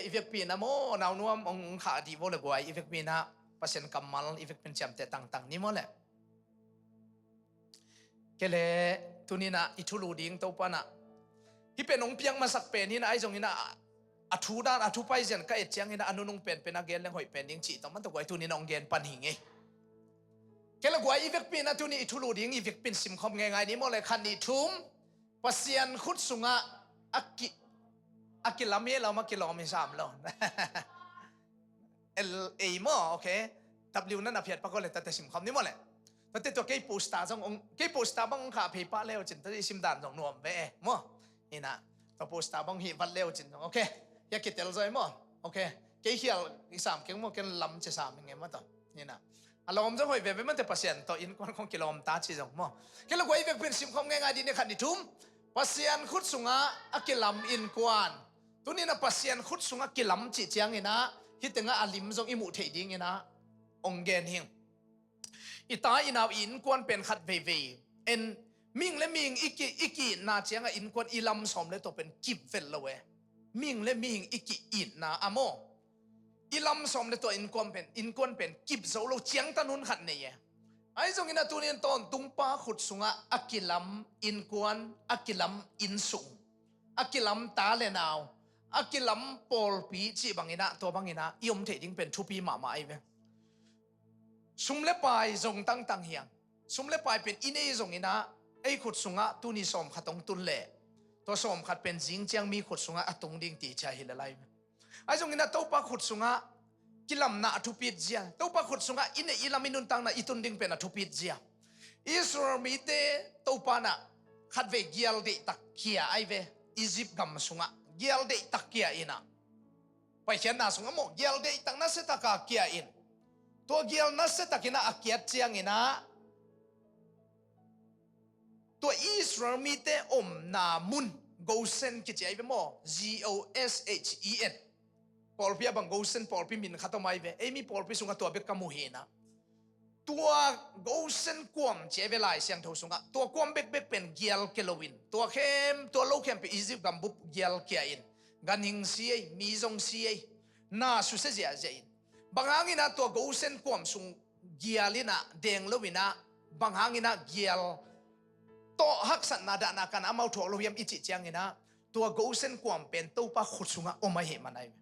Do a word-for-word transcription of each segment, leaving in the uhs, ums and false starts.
vekpi in ah maw, naunuam hong khah dih vo le guai, i vekpi in ah Pasian kammal i vekpi in ciamteh tangtang ni maw le. Kei le, tuni in ah i thulu ding Topa in ah hih pen hong piak masak pen hi in ah, ahi zongin ah a thu dan, a thu pai zian ka et ciangin ah a nunung penpen a gen leng hoih pen ding cih tawh man tawh guai tuni in ah hong gen pan hi ngei. Kei le guai i vekpi in ah tuni i thulu ding i vekpi in simkhawm ngeingai ni maw le, khat nih thum. Pasian khut sungah a ki, a kilam hi lo, a kilawm hi sam lo. L A maw, okay. W na na phiat pak aw le, tate simkhawm ni maw le. Tate tua kei poster zong hong, kei poster bang hong khah phei pah le uh cin, tate i sim dan zong nuam ve e maw. Hi in ah tua poster bang hih vat le uh cin zong, okay. Hia kitel zaw e maw, okay. Kei khial i sam keng maw, ken lam cia sam hi ngei maw tawh. Hi in ah a lawm zong hoih veve mate, Pasian tawh innkuan khong kilawm ta ci zong maw. Kei le guai i vekpi in simkhawm ngeingai dih ni, khat nih thum. Pasian khut sungah a kilam innkuan. Tuni in ah Pasian khut sungah kilam cih ciangin ah hih tengah a lim zong i muh theih dingin ah hong gen hi ing. I ta i nau i innkuan pen khat veivei en, mihing le mihing i ki, i ki-itna ciangah innkuan i lam sawm le tua pen kip vet lo e. Mihing le mihing i ki-itna a maw, i lam sawm le tua innkuan pen, innkuan pen kip zo lo, ciangtan hun khat nei e. Ahi zongin ah tuni in tawntung pa khut sungah a kilam innkuan, a kilam innsung, a kilam ta le nau, a kilam pawlpi cih bangin ah, tua bangin ah i om theih ding pen thupi mahmah ahi ve. Sum le pai zong tangtang hi ing. Sum le pai pen i nei zongin ah ei khut sungah tuni sawmkhat hong tun leh, tua sawmkhat pen zing ciang mi khut sungah a tung ding ti cia hi le lai. Ahi zongin ah Topa khut sungah kilamna a thupit zia, Topa khut sungah i neih i lam i nuntakna i tun ding pen a thupit zia. Israel mite Topa in ah khatvei gial deihtak kia ahi ve. Egypt gam sungah gial deihtak kia in ah, paikhiatna sungah maw, gial deihtak nasiatak a kia in, tua gial nasiatak in ah a kiat ciangin ah tua Israel mite omna mun, Goshen kici ahi ve maw, G O S H E N. Pawlpi ah bang Goshen pawlpi min khat om ahi ve. Ei mi pawlpi sungah tua bek ka mu hi in ah. Tua Goshen kuam ci ahi ve Lai Siangtho sungah. Tua kuam bekbek pen gial kia lo in, tua khem, tua lo khempeuh Egypt gambup gial kia in, ganhing si ei, mi zong si ei, na susia ziahziah in. Bang hangin ah tua Goshen kuam sung gial in ah deng lo in ah, bang hangin ah gial tawh haksatna dahna kan amau thuak lo hiam i cih ciangin ah, tua Goshen kuam pen Topa khut sungah om ahih man ahi ve.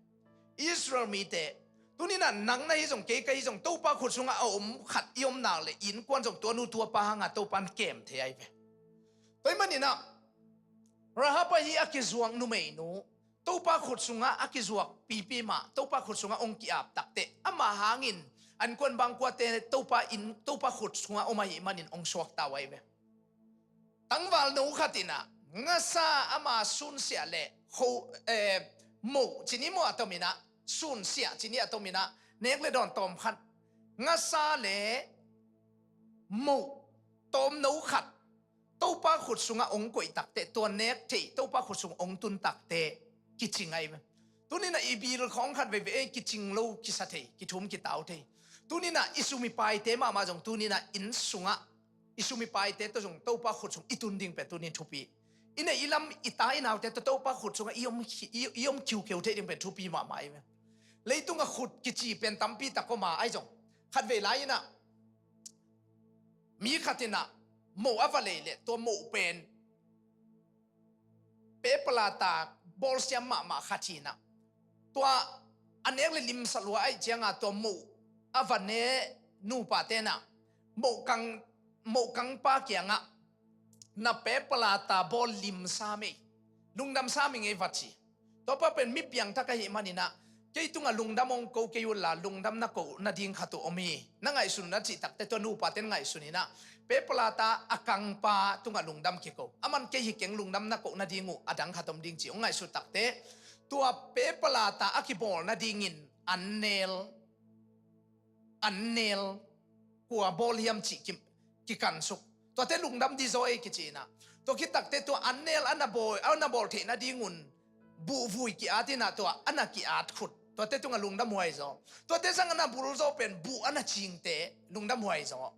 Israel mite, tuni in ah nang na hi zong, kei ka hi zong, Topa khut sungah a om khat i om nak leh innkuan zong tua nu tua pa hangah Topa in kem thei ahi ve. Tua ahih manin ah Rahab ahi a kizuak numeinu, Topa khut sungah a kizuak pipi mah, Topa khut sungah hong ki-ap takteh, amah hangin a innkuan bangkuate Topa in, Topa khut sungah om ahih manin hong suakta uh ahi ve. Tangval no khat in ah ngasa ama sunsiah le kho, eh, moh ci ni maw, a tom in ah, sunsiah ci ni, a tom in ah nek le dawn tawm khat, ngasa le moh tawm no khat Topa khut sungah hong koih takteh, tua nek theih Topa khut sung hong tun takteh kicing ahi ve. Tuni in ah i bil khawng khat veivei ei kicing lo kisa thei, kithum kitau thei. Tuni in ah i sum i paite mahmah zong tuni in ah inn sungah i sum i paite tawh zong Topa khut sung i tun ding pen tuni in thupi. I neih i lam, i ta i naute tawh Topa khut sungah i om khi-, i, i om khiukheu theih ding pen thupi mahmah ahi ve. Leitungah khut kici pen tampi tak om a, ahi zong khatvei lai in ah mi khat in ah moh a va lei leh, tua moh pen pepalata bawlsiam mahmah khat hi in ah, tua a nek le limsa lua ahih ciangah tua moh a va ne nupate in ah, moh kang, moh kangpa kiangah, na pepalata bawl limsa mei, lungdam sa mei ngei va ci. Tua pa pen mi piangthak ahih manin ah, kei tungah lungdam hong ko kei unla, lungdam na ko nading khat uh om hi, na ngaihsun un a cih takteh, tua nupate'n ngaihsun in ah, pepalata a kangpa tungah lungdam kiko. Aman kei hi keng, lungdam na ko nading uh adang khat om ding ci hong ngaihsut takteh, tua pepalata a kibawl nadingin an nel, an nel, kua bawl hiam cih ki, kikansuk. Tuate lungdam dih zaw ei kici in ah, tua khit takteh tua an nel a na bawl, a na bawl theih nadingun buh vui ki-at in ah, tua a na ki-at khut, tuate tungah lungdam huai zaw. Tuate zang a na bul zaw pen buh a na cingte lungdam huai zaw.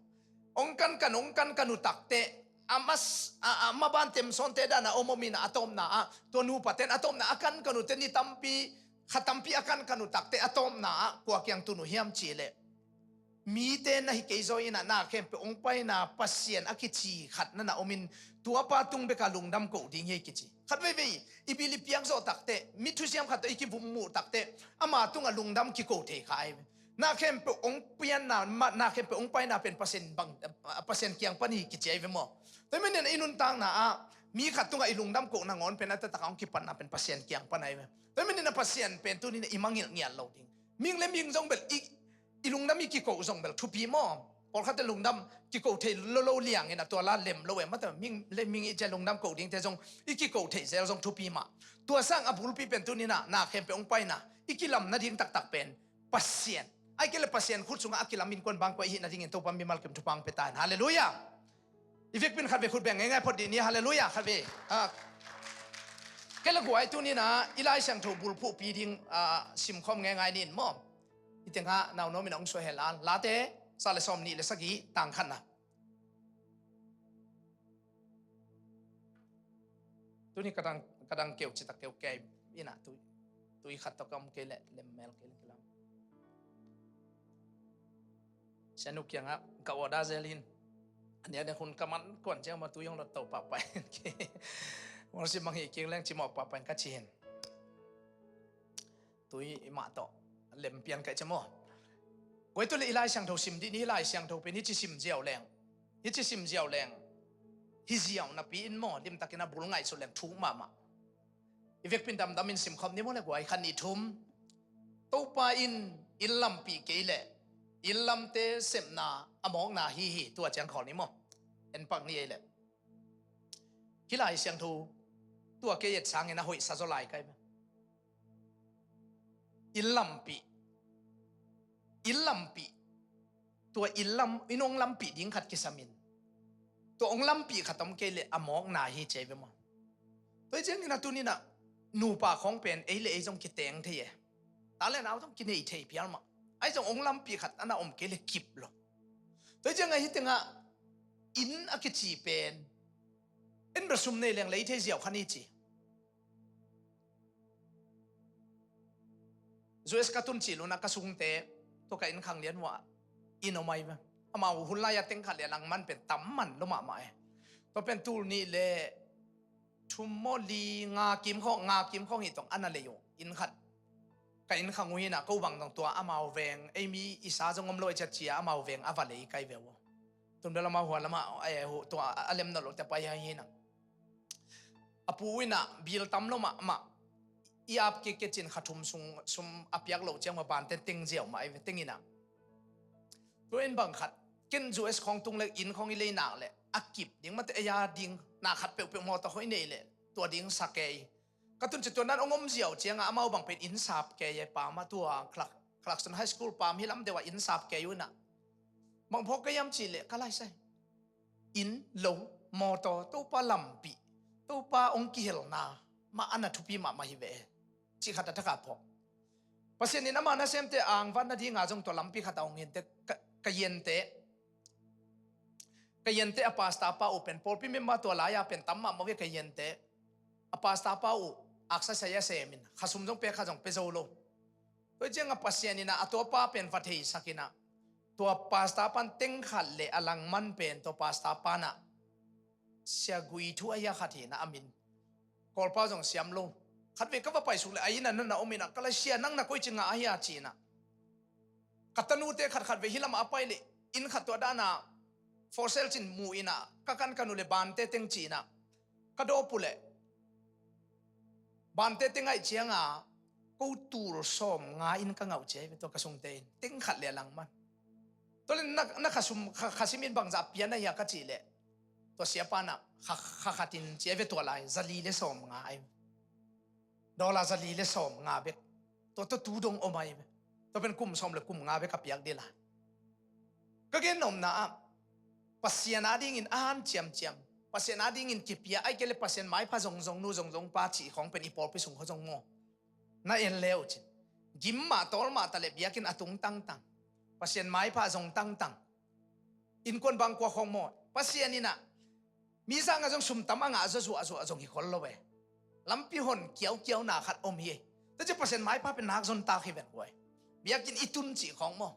Hong kankan, hong kankan uh takteh, a mas, a, a maban temsawnte dan a om om in ah, a tawpna ah, tua nupate'n a tawpna a kankan uh teh ni tampi kha tampi a kankan uh takteh a tawpna ah kua kiang tun uh hiam cih leh, mite na hi kei zaw in ah na khempeuh hong paina Pasian a kici khat na na om in, tuapa tung beka lungdam koh ding hi ei kici. Khat veivei i bil i piak zawh takteh, mi thusiam khat tawh i kivum muh takteh ama tungah lungdam kiko thei kha ahi ve. Na khempeuh hong pianna, ma-, na khempeuh hong paina pen Pasian bang, Pasian kiang pan hi kici ahi ve maw. Tua hi manin i nuntakna ah mi khat tungah i lungdam koh nangawn pen a taktak a hong kipatna pen Pasian kiang pan ahi ve. Tua hi manin a Pasian pen tuni-in i mangngilh ngiat lo ding. Mihing le mihing zong bel i, i lungdam i kiko zong bel thupi maw. Pawlkhatte lungdam kiko thei lo lo liangin a tua la lem lo e. Mate mihing le mihing i ciah lungdam koh dingte zong i kiko thei zel zong thupi mah. Tua sang a bulpi pen tuni-in ah na khempeuh hong paina i kilam nading taktak pen Pasian. Ahih kei leh Pasian khut sungah a kilam innkuan bangkua i hih nadingin Topa mimal kim thupha hong pia ta hen. Halleluiah. I vekpi in khat vei khut beng ngeingai phot dih ni, halleluiah, khat vei. Ha. Kei le guai tuni-in ah i Lai Siangtho bulphuhpi ding, ah, simkhawm ngeingai ni in maw. Hih tengah nau nuam in hong suah hen la. Late za le sawm nih le sagih tang khatna. Tuni ka dang, ka dang keu citak keu kei in ah tui, tui khat tawh ka om kei leh lemmel kei leh kilam. Sianu kiangah ka order zel hi in. A nia nia hun ka man kuan ciang mah tui hong lot to pahpah in. Worship mang hi kik leng cimawh pahpah in ka ci hi in. Tui mah tawh lem pian ka hih ciang maw. Guai, tu le i Lai Siangtho sim dih ni. Lai Siangtho pen hih ci sim ziau leng, hih ci sim ziau leng hi ziau napi in maw, limtakin a bul ngaihsut leng thuk mahmah. I vekpi in damdam in simkhawm ni maw le guai, khat nih thum. Topa in inn lampih kei leh inn lamte sepna a mawkna hi hi. Tua ciang khawl ni maw. En pak ni ei leh. Hih Lai Siangtho tua kei et sangin a hoihsa zaw lai ka hi ve. Inn lampih. Inn lampih. Tua inn lam, inn hong lampih ding khat kisam in, tua hong lampih khat om kei leh a mawkna hi ci ahi ve maw. Tua hi ciangin a tuni-in ah nupa khawng pen ei le ei zong kiteng thei e. Ta le nau zong kinei thei phial mah. Ahi zong hong lampih khat a na om kei leh kip lo. Tua hi ciangin hih tengah inn a kici pen en bel sum nei leng lei thei ziau kha ni ci. U S ka tun cil un ah ka sungte, tua ka inn khang lian uah inn om ahi ve. Amau hun lai-a teng khat le a langman pen tam man lua mahmah e. Tua pen tul nih le thum maw, li, nga kim khawng, nga kim khawng hi tong a na lei uh inn khat. Ka inn khang uh hi in ah ko bang dong tua amau veng, ei mi i sa zong om lo e, ciat cia amau veng a va lei ka hi ve uh. Tun bel amau hua lamah, eh, tua a lem nawn lote pai hi in ah. A pu in ah bil tam lo mahmah, i ap kik kei cin kha thum sung sum a piak loh ciang mah bante teng ziau mah ahi ve, teng in ah. Tua in bang khat, ken U S khawng tung le inn khawng i lei nak leh a kip ding mate, ei a ding na khat peuhpeuh mawtaw hoih nei leh tua ding sa kei. Ka tun ci tua nan hong om ziau ciangah amau bang pen inn sap kei e, pam ah tua Clark-, Clarkson High School pam hi lam deuh ah inn sap kei uh in ah. Bang phawk ka hiam cih leh ka lai sai. Inn, lo, mawtaw, Topa lampih, Topa hong kihelna mah a na thupi mahmah hi ve. Cih khat a thak a phawk. Pasian in ama nasemte angvan nadinga zong tua lampi khat a hong hinte, ka, ka yente. Ka yente a pastor pa uh pen, pawlpi member tua lai-a pen tam mahmah ve ka yente. A pastor pa uh aksa sai a sem in, khasum zong pek kha zong pia zo lo. Tua ciangah Pasian in ah a tua pa pen va theisak in ah, tua pastor pan teng khat le a langman pen tua pastor pan ah Sia Gui Thu a hia khat hi in ah a min. Kawlpau zong siam lo. Khatvei ka va paisuk le a inn ah na na om in ah, ka la, Sia, nang na koi ci ngah a hia, ci in ah. Ka tanute khatkhat vei hih lamah a pai le inn khat tua dan a for sale cin mu in ah, ka kankan uh le bante teng ci in ah ka dawp uh leh bante teng ahih cianga ko tul sawmnga in ka ngah uh ci ahi ve, tua ka sungte in teng khat le a langman. Tua le na, na khasum, kha, khasim in bangzah pia na hia ka cih leh, tua siapa in ah kha, kha khat in ci ahi ve, tua lai zali le sawmnga ahi ve. Dollar zali le sawmnga bek. Tua, tua tu dong om ahi ve. Tua pen kum sawm le kum nga bek a piak dih lai. Ka gen nopna ah, Pasian adingin a hanciamciam, Pasian adingin kipia, ahih kei leh Pasian maipha zongzong nu zongzong pa cih khawng pen i pawlpi sung khawng zong maw. Na en le uh cin. Gim mah tawl mah ta leh biakinn a tung tangtang. Pasian maipha zong tangtang. Innkuan bangkua khawng maw. Pasian in ah mi sangah zong sum tam a ngah zaw zuahzuah zong hi khol lo e. Lampi hon kiaukiauna khat om hi. Tua ciang Pasian maipha pen nak zon tak hi ven guai. Biakinn i tun cih khawng maw,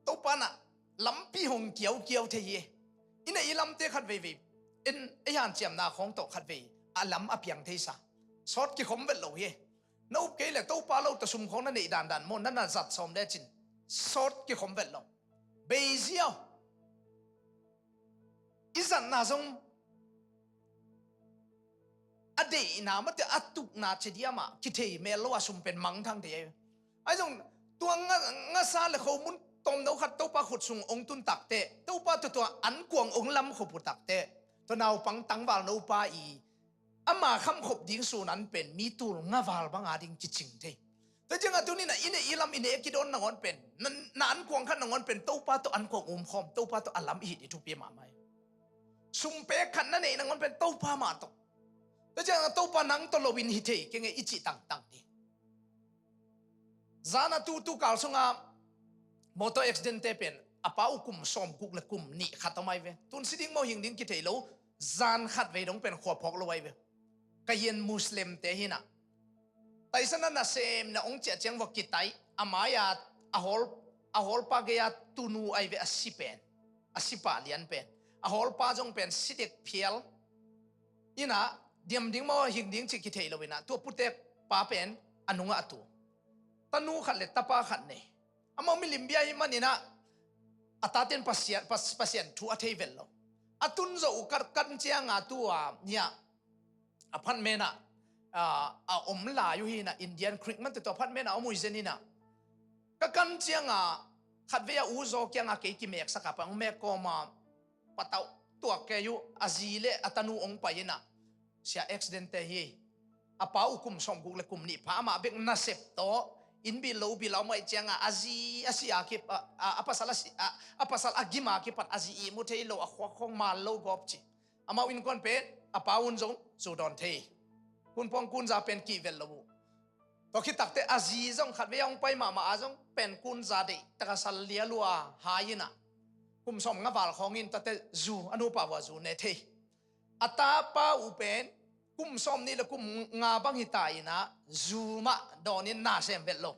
Topa in ah lampi hong kiaukiau thei hi. I neih i lamte khat veivei in ei hanciamna khawng tawh khat vei a lam a piang thei sa. Sawt kikhom vet lo hi. Na up kei le Topa lo tawh sum khawng na neih dandan maw, na na zat sawm lecin sawt kikhom vet lo. Bei ziau. I zatna zong a deihna mate a tukna cediam ah kithei mel lo a sum pen mangthang thei ahi. Ahi zong tua nga, ngasa le khomun tawmno khat Topa khut sung ong tun takte, Topa tua tua ankuang ong lam khop uh takte, tua naupang tangval nopa i ama khamkhop ding sun an pen mi tul nga val banga ding kicing thei. Tua ciangah tuni-in ah i neih i lam i neih a kidawn nangawn pen, na, na ankuang khat nangawn pen Topa tawh ankuang umkhawm, Topa tawh a lam i hih ding thupi mahmah hi. Sum pek khat na neih nangawn pen Topa mah tawh. Tua ciangah Topa nang tawh loin hi thei keng e i cih tangtang ding. Zan a tu, tu kal sunga motor accident te pen a pa uh kum sawmguk le kum nih khat om ahi ve. Tun si ding maw hing ding kithei lo, zan khat vei dong pen khua phawk lo ahi ve. Ka hian Muslim te hi-in ah, taisan a nasemna ong ciah ciang vua kitai, a mai-a a hawl, a hawlpa gei-a tunu ahi ve, a si pen, a si pah lian pen, a hawlpa zong pen si dek phial. In ah diam ding maw hing ding cih kithei lo in ah, tua putek pa pen a nungah a tu. Tanu khat le tapa khat nei. Amau milim bia ahih manin ah a taten Pasian, Pas-, Pasian thu a thei vet lo. A tun zawh uh kan, kan cianga tua, nia, apartment ah, a, a om lai uh hi-in ah, Indian Creek man te tua apartment ah om uh hi zen in ah. Ka kan cianga khatvei a U Zaw kianga kei kimeksak a, pa ong mek kawma patauh tuak kei uh, a zi le a tanu ong pai in ah, sia, accident te hi. A pa uh kum sawmguk le kum nih pha, amah bek nasep tawh inn bil lo bil a om ahih cianga a zi a si a kip, a, a, a pasal a si, a, a pasal a gim a kipat a zi ihmu thei lo, a khuak khawng mal lo gawp ci. Amau innkuan pen a pa un zong zu dawn thei. Kunpawng kunza pen kihvel lo uh. Tua khit takte a zi zong khatvei a hong pai mahmah a zong pen kunza deih taka sal lia lua hai in ah, kum sawm nga val khawng in tate zu, a nupa vua zu ne thei. A tapa uh pen kum sawm nih le kum nga bang hi ta in ah, zu mah dawnin na sem vet lo.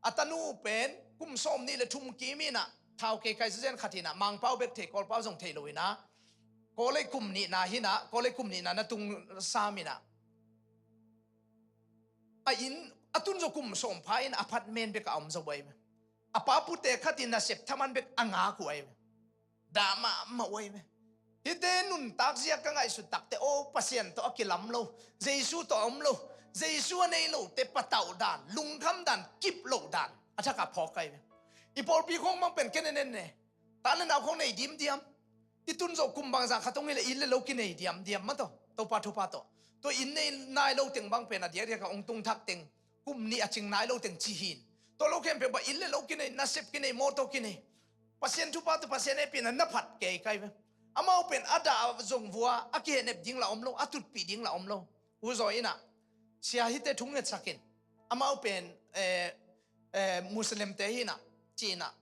A tanu uh pen kum sawm nih le thum kim in ah, thau kei kai zezen khat in ah, Mangpau bek thei, Kawlpau zong thei lo in ah, Kawlei kum nihna hi-in ah, Kawlei kum nihna na tung sam in ah, a inn a tun zawh kum sawm pha in apartment bek a om zo ahi ve. A pa putek khat in nasep thaman bek a ngak uh ahi ve. Dah mahmah uh ahi ve. Hihte nuntak zia ka ngaihsut takte, aw, Pasian tawh a kilam lo, Jesu tawh a om lo, Jesu a nei lote patauh dan, lungkham dan, kip loh dan a thak a phawk ahi ve. I pawlpi khawng bang pen ken en en ne, ta le nau khawng nei dimdiam. I tun zawh kum bangzah khat hong hi leh inn le lo kinei diamdiam mah tawh, Topa thupha tawh. Tua inn nei nai lo teng bang pen a diakdiak a hong tung thak teng, kum nih a cing nai lo teng ci hi-in. Tua lo khempeuh bang inn le lo kinei, nasep kinei, mawtaw kinei. Pasian thupha tawh Pasian hehpihna na phat kei kai ve. Amau pen a dah zong vua a kihehnep ding la om lo, a tutpih ding la om lo. U Zaw in ah, sia, hihte thu ngetsak in. Amau pen, eh, eh, Muslim te hi-in ah, ci-in ah,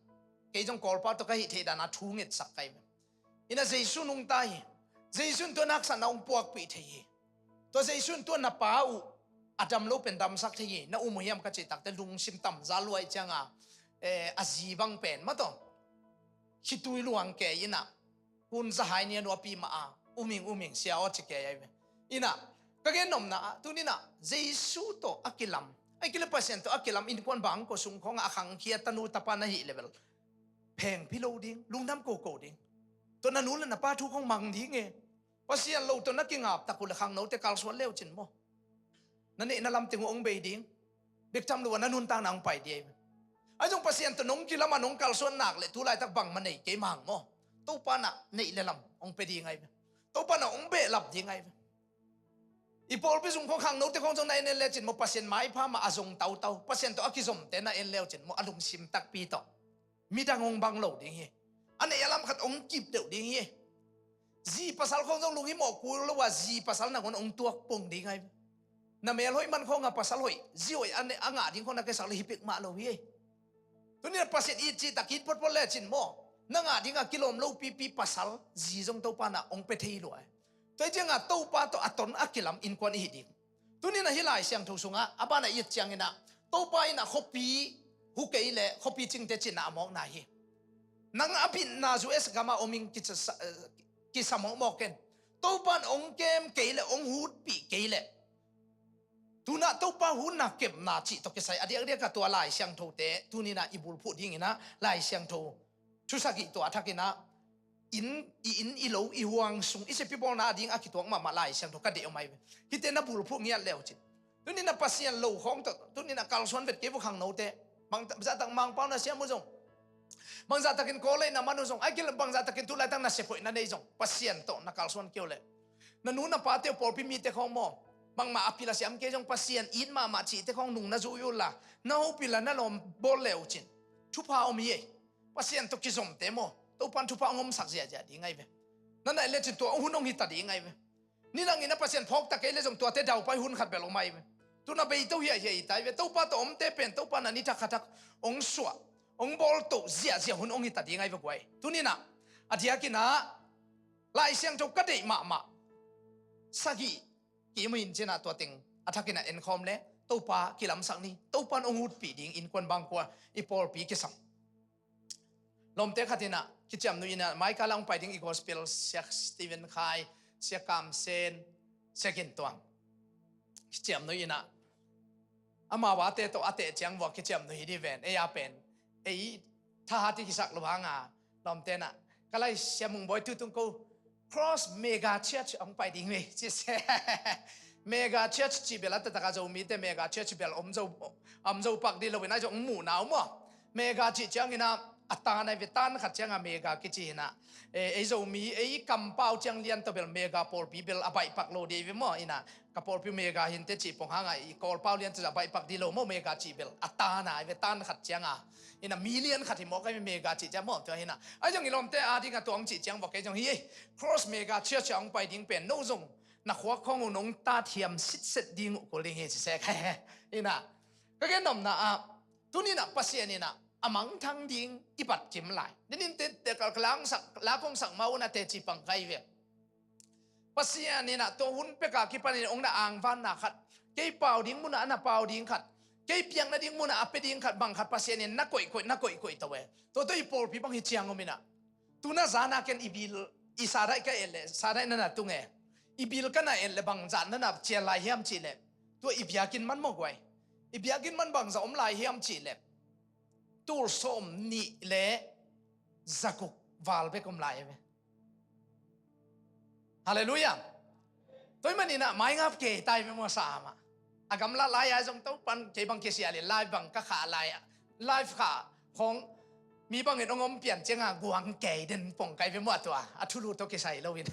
kei zong Kawlpa tawh ka hih theih dan a thu ngetsak kai ve. In ah Jesu nungta hi. Jesu in tua haksatna hong puakpih thei hi. Tua Jesu in tua na pa uh a dam lo pen damsak thei hi, na um uh hiam ka cih takte lungsim tamza lua ahih cianga, eh, a zi bang pen mah tawh khitui luang kei in ah, hun zahai nia nuapi mah a, um ing, um ing, sia aw ci kei ahi ve. In ah, ka gen nopna ah, tuni-in ah Jesu tawh a kilam, ahih kei leh Pasian tawh a kilam innkuan bangkua sung khawngah a khangkhia tanu tapa na hih leh bel phengphi lo ding, lungdam koko ding. Tua na nu le na pa thu khawng mang ding e. Pasian lo tawh na kingap tak uh leh khangnote kalsuan le uh cin maw, na neihna lam teng uh hong bei ding. Bek tham lo a na nuntakna hong pai ding ahi ve. Ahi zong Pasian tawh nong kilam a nong kalsuan nak leh tu laitak bangmah nei kei mang maw, Topa in ah neih le lam hong pia ding ahi ve. Topa in ah hong behlap ding ahi ve. I pawlpi sung khawng khangnote khawng zong na en en lecin maw, Pasian maipha mah a zong tautau, Pasian tawh a kizomte na en lecin maw, a lungsim takpi tawh midang hong bang lo ding hi. A neih a lam khat hong kip deuh ding hi. Zi pasal khawng zong lunghimawh kul lo a, zi pasal nangawn hong tuak pong ding ahi. Na mel hoih man khawng a pasal hoih, zi hoih a ne-, a ngah ding khawng na keisak leh hi pek mah lo hi. Tuni-in Pasian it cih tak it photphot lecin maw, na ngah ding a kilawm lo pipi pasal zi zong Topa in ah hong pia thei lua hi. Tua hi cianga Topa tawh a ton a kilam innkuan i hi ding. Tuni-in ah hih Lai Siangtho sungah a banah i et ciangin ah Topa in ah khuapi hu kei leh khuapi cingte cinna a mawkna hi. Nang a bitna U S gam ah om ing, kisa, kisa mawkmawk ken. Topa in hong kem kei leh, hong hutpih kei leh, tu-in ah Topa hutna kepna cih tawh kisai a diakdiak ah tua Lai Siangthote tuni-in ah i bulphuh dingin ah Lai Siangtho thu sagih tua a thakin ah inn, i inn i lo i huang sung i sipi bawlna a ding a kituak mahmah Lai Siangtho ka deih om ahi ve. Hihte na bulphuh ngiat le uh cin. Tuni-in ah Pasian lo khawng tawh tuni-in ah kalsuan vet kei vua khangnote. Bangzahtak Mangpau na siam uh zong, bangzahtakin Kawlei na man uh zong, ahih kei leh bangzahtakin tu laitak na sephoih na nei zong, Pasian tawh na kalsuan kei uh leh, na nu na pate uh, pawlpi mite khawng maw, bangmah a pil a siam kei zong, Pasian it mahmah cihte khawng nung na zui uh la, na hopih la na lawm bawl le uh cin, thupha om hi ei. Pasian tawh kizomte maw, Topa in thupha hong omsak ziahziah ding ahi ve. Na naih lecin tua hun hong hita ding ahi ve. Nidangin a Pasian phawkta kei leh zong tuate daupai hun khat bel om ahi ve. Tu-in ah beito hiahhiah hita ahi ve. Topa tawh omte pen Topa in ah ni thak kha thak hong suah, hong bawltoh ziahziah hun hong hita ding ahi ve guai. Tuni-in ah a diakin ah Lai Siangtho ka deih mahmah sagih ki-im uh in cin ah tua teng a thakin ah enkhawm leh Topa kilamsak ni. Topa in hong hutpih ding innkuan bangkua i pawlpi kisam. Lawmte khat in ah kiciamnuih in ah Maika lam hong pai ding i gospel, Sia Stephen Khai, Sia Kam Sen, Sia Gin Tuang. Kiciamnuih in ah amau a te tawh a teh ciang vua kiciamnuih hi dih ven, ei a pen ei thahat i kisak lo hang a, lawmte in ah ka lai Sia Mung Bawi tu tung ko Cross Mega Church hong pai ding ve ci se. Mega Church cih bel a taktak a Zomite Mega Church bel om zo, om zo pak dih lo in a zong muhna om aw. Mega cih ciangin ah a tan ahi ve, tan khat ciang a Mega kici in ah, eh, ei Zomi ei kampau ciang lian tawh bel Mega pawlpi bel a baihpak lo dih ve maw, in ah ka pawlpi Mega hinte cih pong hang a i Kawlpau lian tawh a baihpak dih lo maw, Mega cih bel a tan ahi ve, tan khat ciang a. In ah million khat hi mawk ahi ve Mega cih ciang maw, tua hi in ah. Ahi zong i lawmte a ding a tua hong cih ciang vua kei zong hi ei, Cross Mega Church a hong pai ding pen no zong na khuak khawng uh nong tat hiam sitset ding uh kul ding hi ci se ka hi. In ah ka gen nopna ah tuni-in ah Pasian in ah a mangthang ding i bat kim lai. Nidangte te kal kalangsak, la kongsak ma un a teci pang ka hi ve. Pasian in ah tua hun pek a kipanin hong na angvanna khat, kei pau ding mun ah a na pau ding khat, kei piakna ding mun ah a pia ding khat, bang khat Pasian in na koihkoih, na koihkoih to ve. Tua tawh i pawlpi bang hi ciang om in ah, tu-in ah zan a ken i bil, i sadaih ka et leh, sadaih na na tung e, i bil ka na et leh bangzah na na cial lai hiam cih leh, tua i biakinn man maw guai, i biakinn man bangzah om lai hiam cih leh, tul sawmnih le zaguk val bek om lai ve. Halleluiah. Tua ahih manin ah maingap kei ta hi ve maw, sa mah. A gamla lai-a zong Topa'n kei bang kisial in live bang ka khah lai-ah, live khah khawng mi bangin hong om pian ciangin guang kei den pong ka hi ve maw, tua a thulu tawh kisai lo in.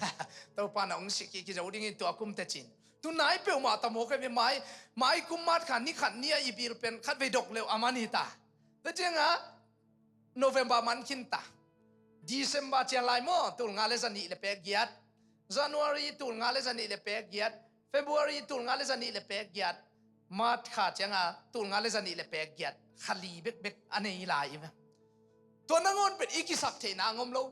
Topa'n hong sik kik hi zo ding hi tua kum teci in. Tu nai peuhmah ta maw ka hi ve, mai, mai kum March kha ni khat ni-a i bil pen khatvei dok le uh a man hi ta. Tua ciangin November man khin ta. December ciang lai maw, tul nga le zanih le pek giat. January tul nga le zanih le pek giat. February tul nga le zanih le pek giat. March kha ciangin tul nga le zanih le pek giat. Kha li bekbek a nei lai hi ve. Tua nangawn pen i kisak theihna ngom lo.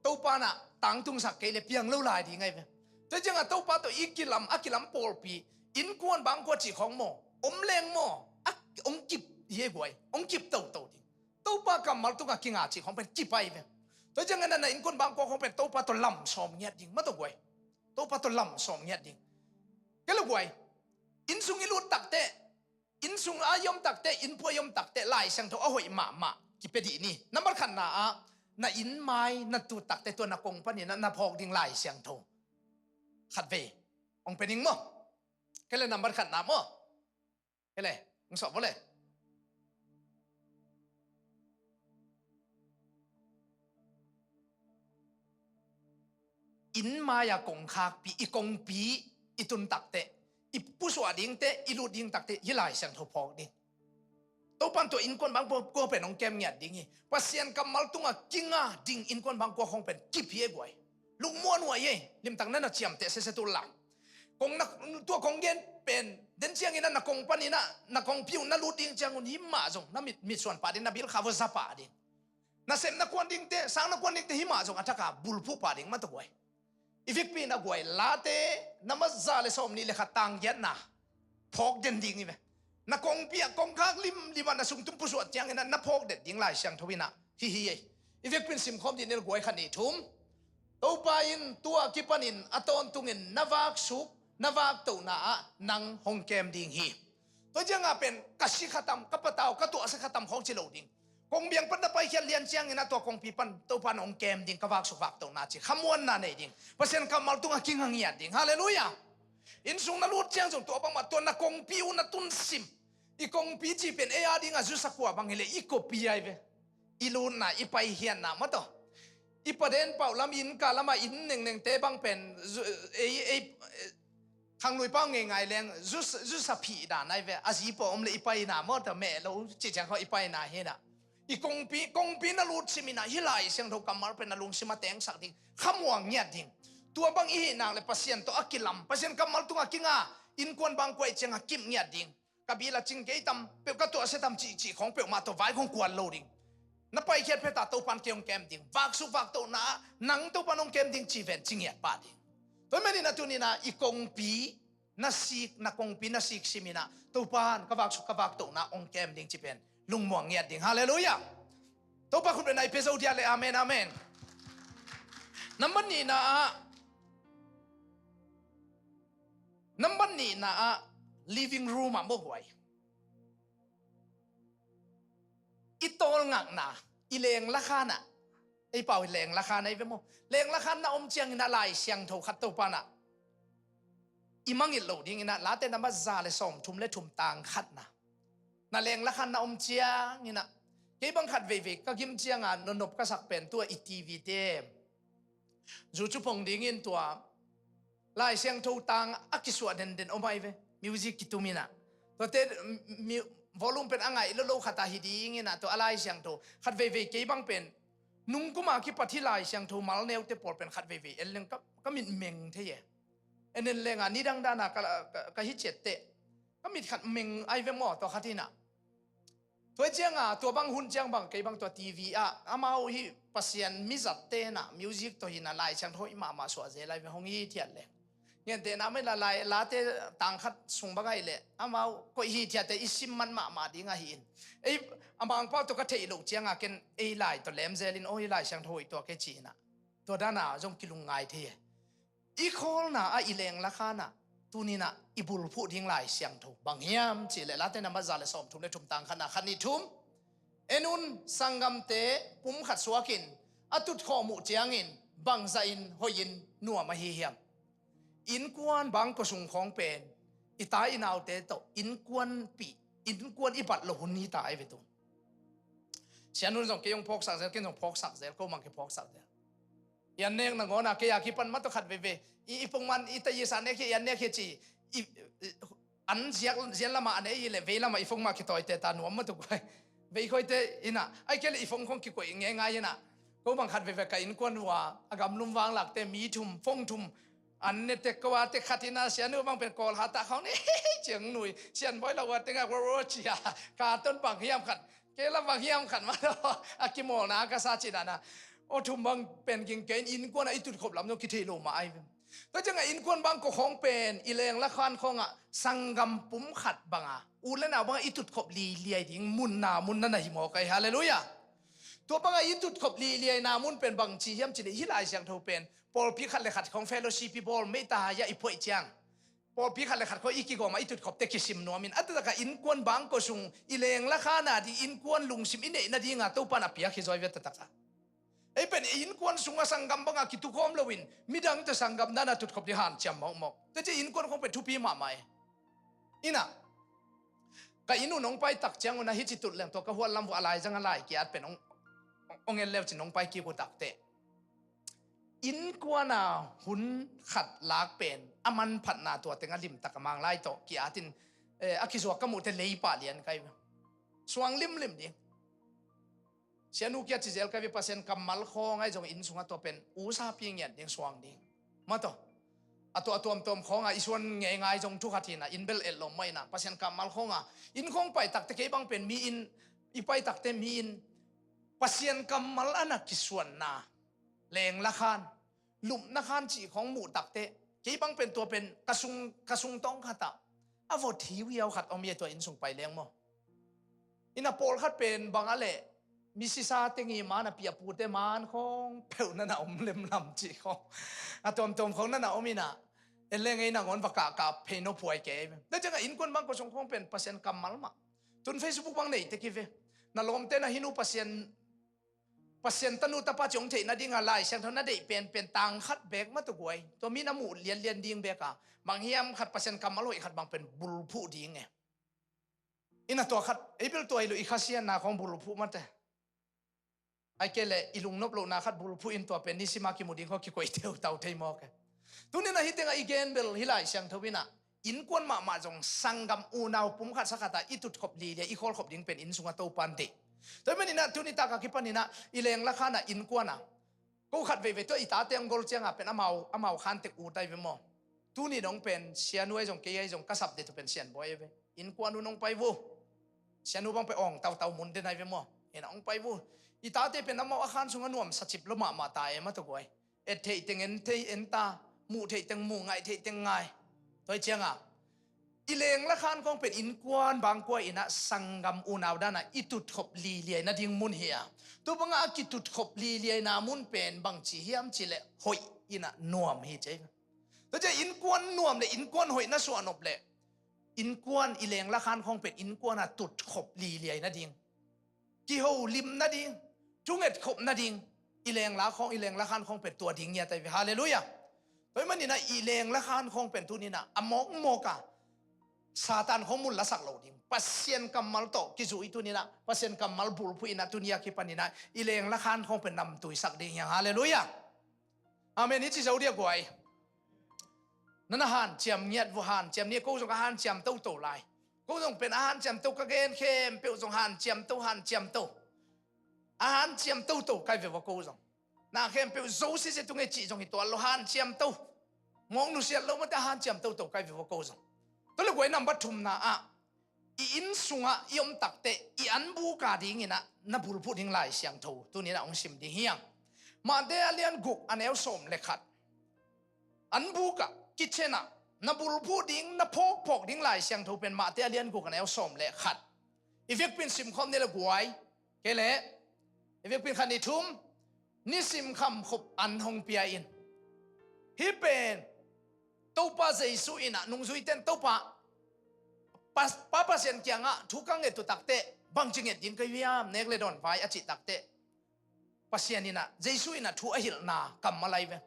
Topa'n ah tangtungsak kei leh piang lo lai ding ahi ve. Tua ciangin Topa tawh i kilam, a kilam pawlpi, innkuan bangkua cih khawng maw, om leng maw, a, hong kip hi e guai, hong kip toto ding. Topa kammal tungah kinga cih khawng pen kip ahi ve. Tua ciangin na, na innkuan bangkua khawng pen Topa tawh lam sawm ngiat ding, mah tawh guai. Topa tawh lam sawm ngiat ding. Kei lo guai. Inn sung i lut takteh, inn sung a i om takteh, inn pua i om takteh, Lai Siangtho a hoih mahmah kipia dih ni. Nambat khatna ah, na inn mai na tut takteh, tua na kong panin ah na phawk ding Lai Siangtho khatvei hong pia ding maw. Kei leh nambat khatna maw. Kei leh, hong suah vua leh. Inn mai-a kongkhakpi, i kongpi i tun takteh, i pusuah dingteh, i lut ding takteh, hih Lai Siangtho phawk ding. Topa'n tua innkuan bangkua pen hong kem ngiat ding hi. Pasian kammal tungah kinga ding innkuan bangkua khawng pen kip hi e guai. Lungmuanhuai hi e, limtak na na ciamteh sese tul la. Kong na, tua kong gen pen, den ciangin ah na kong panin ah, na kongpi uh na lut ding ciangun hih mah zong, na mit, mitsuan pah ding, na bil kha vua za pah ding. Na sep na kuan dingteh, sang na kuan dingteh, hih mah zong a thak a bulphuh pah ding mah tawh guai. I vekpi-in ah guai, Late, nambat za le sawmnih le khat, tang giatna. phawk den ding hi ve. Na kongpi ah kongkhak limlim ah na sungtum pusuah ciangin ah na phawk den ding Lai Siangtho in ah hi hi ei. I vekpi in simkhawm dih ni, guai khat nih thum. Topa in tua kipanin a tawntungin na vaksuk na vaktohna ah nang hong kem ding hi. Tua ciangah pen ka si khatam, ka patau, ka tuahsia khatam khawng ci lo ding. Kongbiang pan na paikhiat lian ciangin ah tua kongpi pan Topa in hong kem ding, ka vaksuk vaktohna ci, khamuanna nei ding. Pasian kammal tungah kinga ngiat ding. Halleluiah. Innsung na lut ciang zong tua bangmah tua na kongpi uh na tunsim. I kongpi cih pen ei a dingah zusa kua bang hileh i kopi ai ve. I lutna, i paikhiatna mah tawh. I paden pauh lam, i innka lamah inn nengnengte bang pen zu-, ei, ei, khanglui pau ngeingai leng zu, zusa phih dan ai ve. A zi pawh om le i paina mah tawh, meh lo cih ciang khawng i paina hi nah. I kongpi, kongpi na lut sim in ah hih Lai Siangtho kammal pen na lungsim ah tengsak ding. Khamuang ngiat ding. Tua bang i hih nak le Pasian tawh a kilam, Pasian kammal tungah kinga, innkuan bang kuai ciangah kip ngiat ding. Ka bil a cing kei tam, peuh ka tuahsia tam cihcih khawng peuhmah tawh vai khawng kuan lo ding. Na paikhiat phet ah Topa in kei hong kem ding. Vaksuk vaktohna ah nang Topa in hong kem ding ci ven ci ngiat pah ding. Tua ahih manin ah tuni-in ah i kongpi na sik, na kongpi na sik sim in ah Topa in ka vaksuk ka vaktohna hong kem ding ci pen lungmuang ngiat ding. Halleluiah. Topa khut bengna i pia zo dia le amen, amen. Nambat nihna ah, nambat nihna ah living room ah maw guai. I tawlngakna, i lenglakhan ah, ei pau hi lenglakhan ah i ve maw. Lenglakhan na om ciangin ah Lai Siangtho khat Topa in ah i mangngilh loh dingin ah Late nambat za le sawmthum le thum tang khatna. Na lenglakhan na om ciangin ah kei bang khat veivei ka gim ciangah nonop ka sak pen tua i T V te, zu cu phong dingin tua Lai Siangtho tang a kisuah denden om ai ve. Music kitum in ah. Tuate, mi-, volume pen a ngaih lolo khat ah hi dingin ah tua a Lai Siangtho. Khat veivei kei bang pen nungkum a kipat hih Lai Siangtho mal neute pawl pen khat veivei en leng ka, ka mit meng thei e. En en leng ah nidang dan ah ka, ka, ka hi ciat teh. Ka mit khat meng ai ve maw, tua khat in ah. Tua ciangah, tua bang hun ciang bang, kei bang tua T V ah, amau hi Pasian mizatte in ah, music tawh hi in ah, Lai Siangtho hoih mahmah suah zel ai ve, hong hithiat leh. Gentehna mah in ah, Lai, Late tang khat sung bang ahih leh, amau koih hithiatte i sim man mahmah ding ahi in. Ei, a Mangpau tawh ka theih loh ciangah, ken ei Lai tawh lem zel in, aw, hi Lai Siangtho hoih tua kei ci in ah. Tua dan ah, zong kilungngai thei e. I khawlna ah, i lenglakhan ah, tuni-in ah i bulphuh ding Lai Siangtho bang hiam cih leh Late nambat za le sawmthum le thum tang khatna, khat nih thum. En un, sanggamte pumkhat suakin a tutkhawm uh ciangin bangzahin hoihin nuam ahi hiam? Innkuan bangkua sung khawng pen i ta i naute tawh innkuanpih, innkuan i bat loh hun hi ta ai ve tu. Sian un zong kei hong phawksak zel, ken zong phawksak zel, ko mang kei phawksak zel. I an nek nangawn ah kei a kipan mah tawh khat veivei i, i pongman i ta i sa nek hi, i an nek hi ci, i, i, an ziak, zian lamah a nei hi leh vei lamah i phone mah kitawite ta nuam mah tuk vai. Vei khoite in ah, ai kei leh i phone khong kikoih ngeingai in ah. Ko bang khat veivei ka innkuan uh a, a gamlum vanglakte mi thum, phone thum, an ne tek ko a tek khat in ah, Sianu bang pen Kawl hat ah khong ne ciang nui, Sian Bawi lo a tengah ro ro ci a, ka ton bang hiam khat. Kei la bang hiam khat mah tawh a kimawlna ka sa cih dan ah. Aw, thum bang pen ging kei in, innkuan ah i tutkhop lam zong kithei lo mah ai ve. Tua ciangah innkuan bangkua khawng pen i lenglakhan khawngah sanggam pumkhat bangah, u le nau bangah i tutkhop liliai ding munna, munna na hi mawk ai. Halleluiah. Tua bangah i tutkhop liliaina mun pen bangci hiam cih leh hih Lai Siangtho pen pawlpi khat le khat khawng fellowship i bawl, meita hai ah i phuaih ciang pawlpi khat le khat khawng i kigawm a i tutkhopte kisim nuam in, a taktak a innkuan bangkua sung i lenglakhan a ding innkuan lungsim i neih nading a Topa in a piak hi zaw ai ve, a taktak a. Ei pen i innkuan sung a sanggam bang a kitukhawm loin midang tawh sanggam dan a tutkhop ding hanciam mawkmawk. Tua ciang innkuan khawng pen thupi mahmah e. In ah, ka inn uh nong pai tak ciang un ah hih ci tut leng tua ka hual lam uh a laizang a lai ki-at pen hong, hong en le uh cin nong pai kik uh tak teh. Innkuan a hun khat lak pen a manphatna tua teng a limtak a Mang lai tawh ki-atin, eh, a kizuak ka muhte lei pah lian ka hi ve. Suang limlim ding. Sianu kia ci zel ka hi ve, Pasian kammal khawng ahi zong inn sungah tua pen usapi ngiat ding, suang ding. Mah tawh. A tua a tuamtuam khawngah i suan ngeingai zong thu khat hi in ah, inn bel et lawm mah in ah, Pasian kammal khawngah inn khawng pai takte kei bang pen mi inn, i pai takte mi inn, Pasian kammal a na kisuanna, lenglakhan, lupnakhan cih khawng muh takte, kei bang pen tua pen ka sung, ka sung tawng khat ah a vot hiuhiau khat om hi a, tua inn sung pai leng maw. Ina pawlkhat pen bang a leh misisa teng hi man a, piapute man khawng peuh na na om lemlam cih khawng a tuamtuam khawng na na om ina. En leng ei nangawn va kahkah phei nophuai kei ve. Tua ciangah innkuan bang ko sung khawng pen Pasian kammal mah. Tun Facebook bang nei tek hi ve. Na lawmte na hinu Pasian Pasian tanu tapa cih hong theih nadinga Lai Siangtho na deih penpen tang khat beek mah tua guai. Tua mi na muh lianlian ding beek a, bang hiam khat Pasian kammal hoih khat bang pen bulphuh ding e. Ina tua khat ei bel tua hi lo, i khasiatna khawng bulphuh mate. Ai kei leh i lungnop lohna khat bulphuh in tua pen nisima kimu ding khawng kikoih teutau thei mawk e. Tuni-in ah hih tengah i gen bel hih Lai Siangtho in ah innkuan mahmah zong sanggam unau pum khat sa khat ah i tutkhop lilia, i khawlkhop ding pen inn sungah Topa'n deih. Tua ahih manin ah tuni tak a kipanin ah i lengla khan ah innkuan ah ko khat veivei tua i tate hong gol ciangah pen amau, amau khan tek ut ai ve maw. Tuni dong pen sianu ai zong kei ai zong ka sap ding tua pen sianbawi ai ve. Innkuan un hong pai vo. Sianu bang pen awng tautau mun den ai ve maw. Ina hong pai vo. I tate pen amau a khan sungah nuamsa cip lo mahmah ta e mah tua guai. Et theih teng en thei en ta, muh theih teng muh, ngaih theih teng ngai. Tua hi ciangah i lengla khan khawng pen innkuan bangkua in ah sanggam unau dan ah i tutkhop lilia nading mun hi a. Tua bangah a kitutkhop liliana mun pen bangci hiam cih leh hoih in ah nuam hi ci. Tua ciah innkuan nuam leh innkuan hoih na suah nop leh innkuan i lengla khan khawng pen innkuan a tutkhop lilia nading, kiholim nading, thungetkhop nading, i lengla khawng, i lengla khan khawng pen tua ding ngiat ai ve. Halleluiah. Tua ahih manin ah i lengla khan khawng pen tuni-in ah a mawkmawk a Satan khawng mun lasak lo ding, Pasian kammal tawh kizui tuni-in ah Pasian kammal bulphuh in ah tuni a kipanin ah i lengla khan khawng pen namtuisak ding hi hang. Halleluiah. Amen. Hih ci zo dia guai. Na na hanciam ngiat vo, hanciam ni, ko zong a hanciam toto lai. Ko zong pen a hanciam to, ka gen khempeuh zong hanciam to, hanciam to. A hanciam toto kai ve vo ko zong. Na khempeuh zo sese tung e cih zong hi tuan lo, hanciam to. Mawk nusiat lo mate, a hanciam toto kai ve vo ko zong. Tua leh guai number thumna ah i inn sungah i om takteh i anbuk a dingin ah na bulphuh ding Lai Siangtho tuni-in ah hong sim ding hi hang. Matthai a lian guk a neu sawm le khat. Anbuk ah, kitchen ah na bulphuh ding, na phawkphawk ding Lai Siangtho pen Matthai a lian guk a neu sawm le khat. I vekpi-in simkhawm ni leh guai. Kei leh i vekpi-in khat, nih, thum. Nisim khamkhop an hong pia in. Hih pen Topa Jesu in ah nungzuite in Topa, Pa, Pa Pasian kiangah thu ka nget uh takteh bangci nget ding ka hiam, nek le dawn vai a cih takteh Pasian in ah, Jesu in ah thu a hilhna kammal ai ve.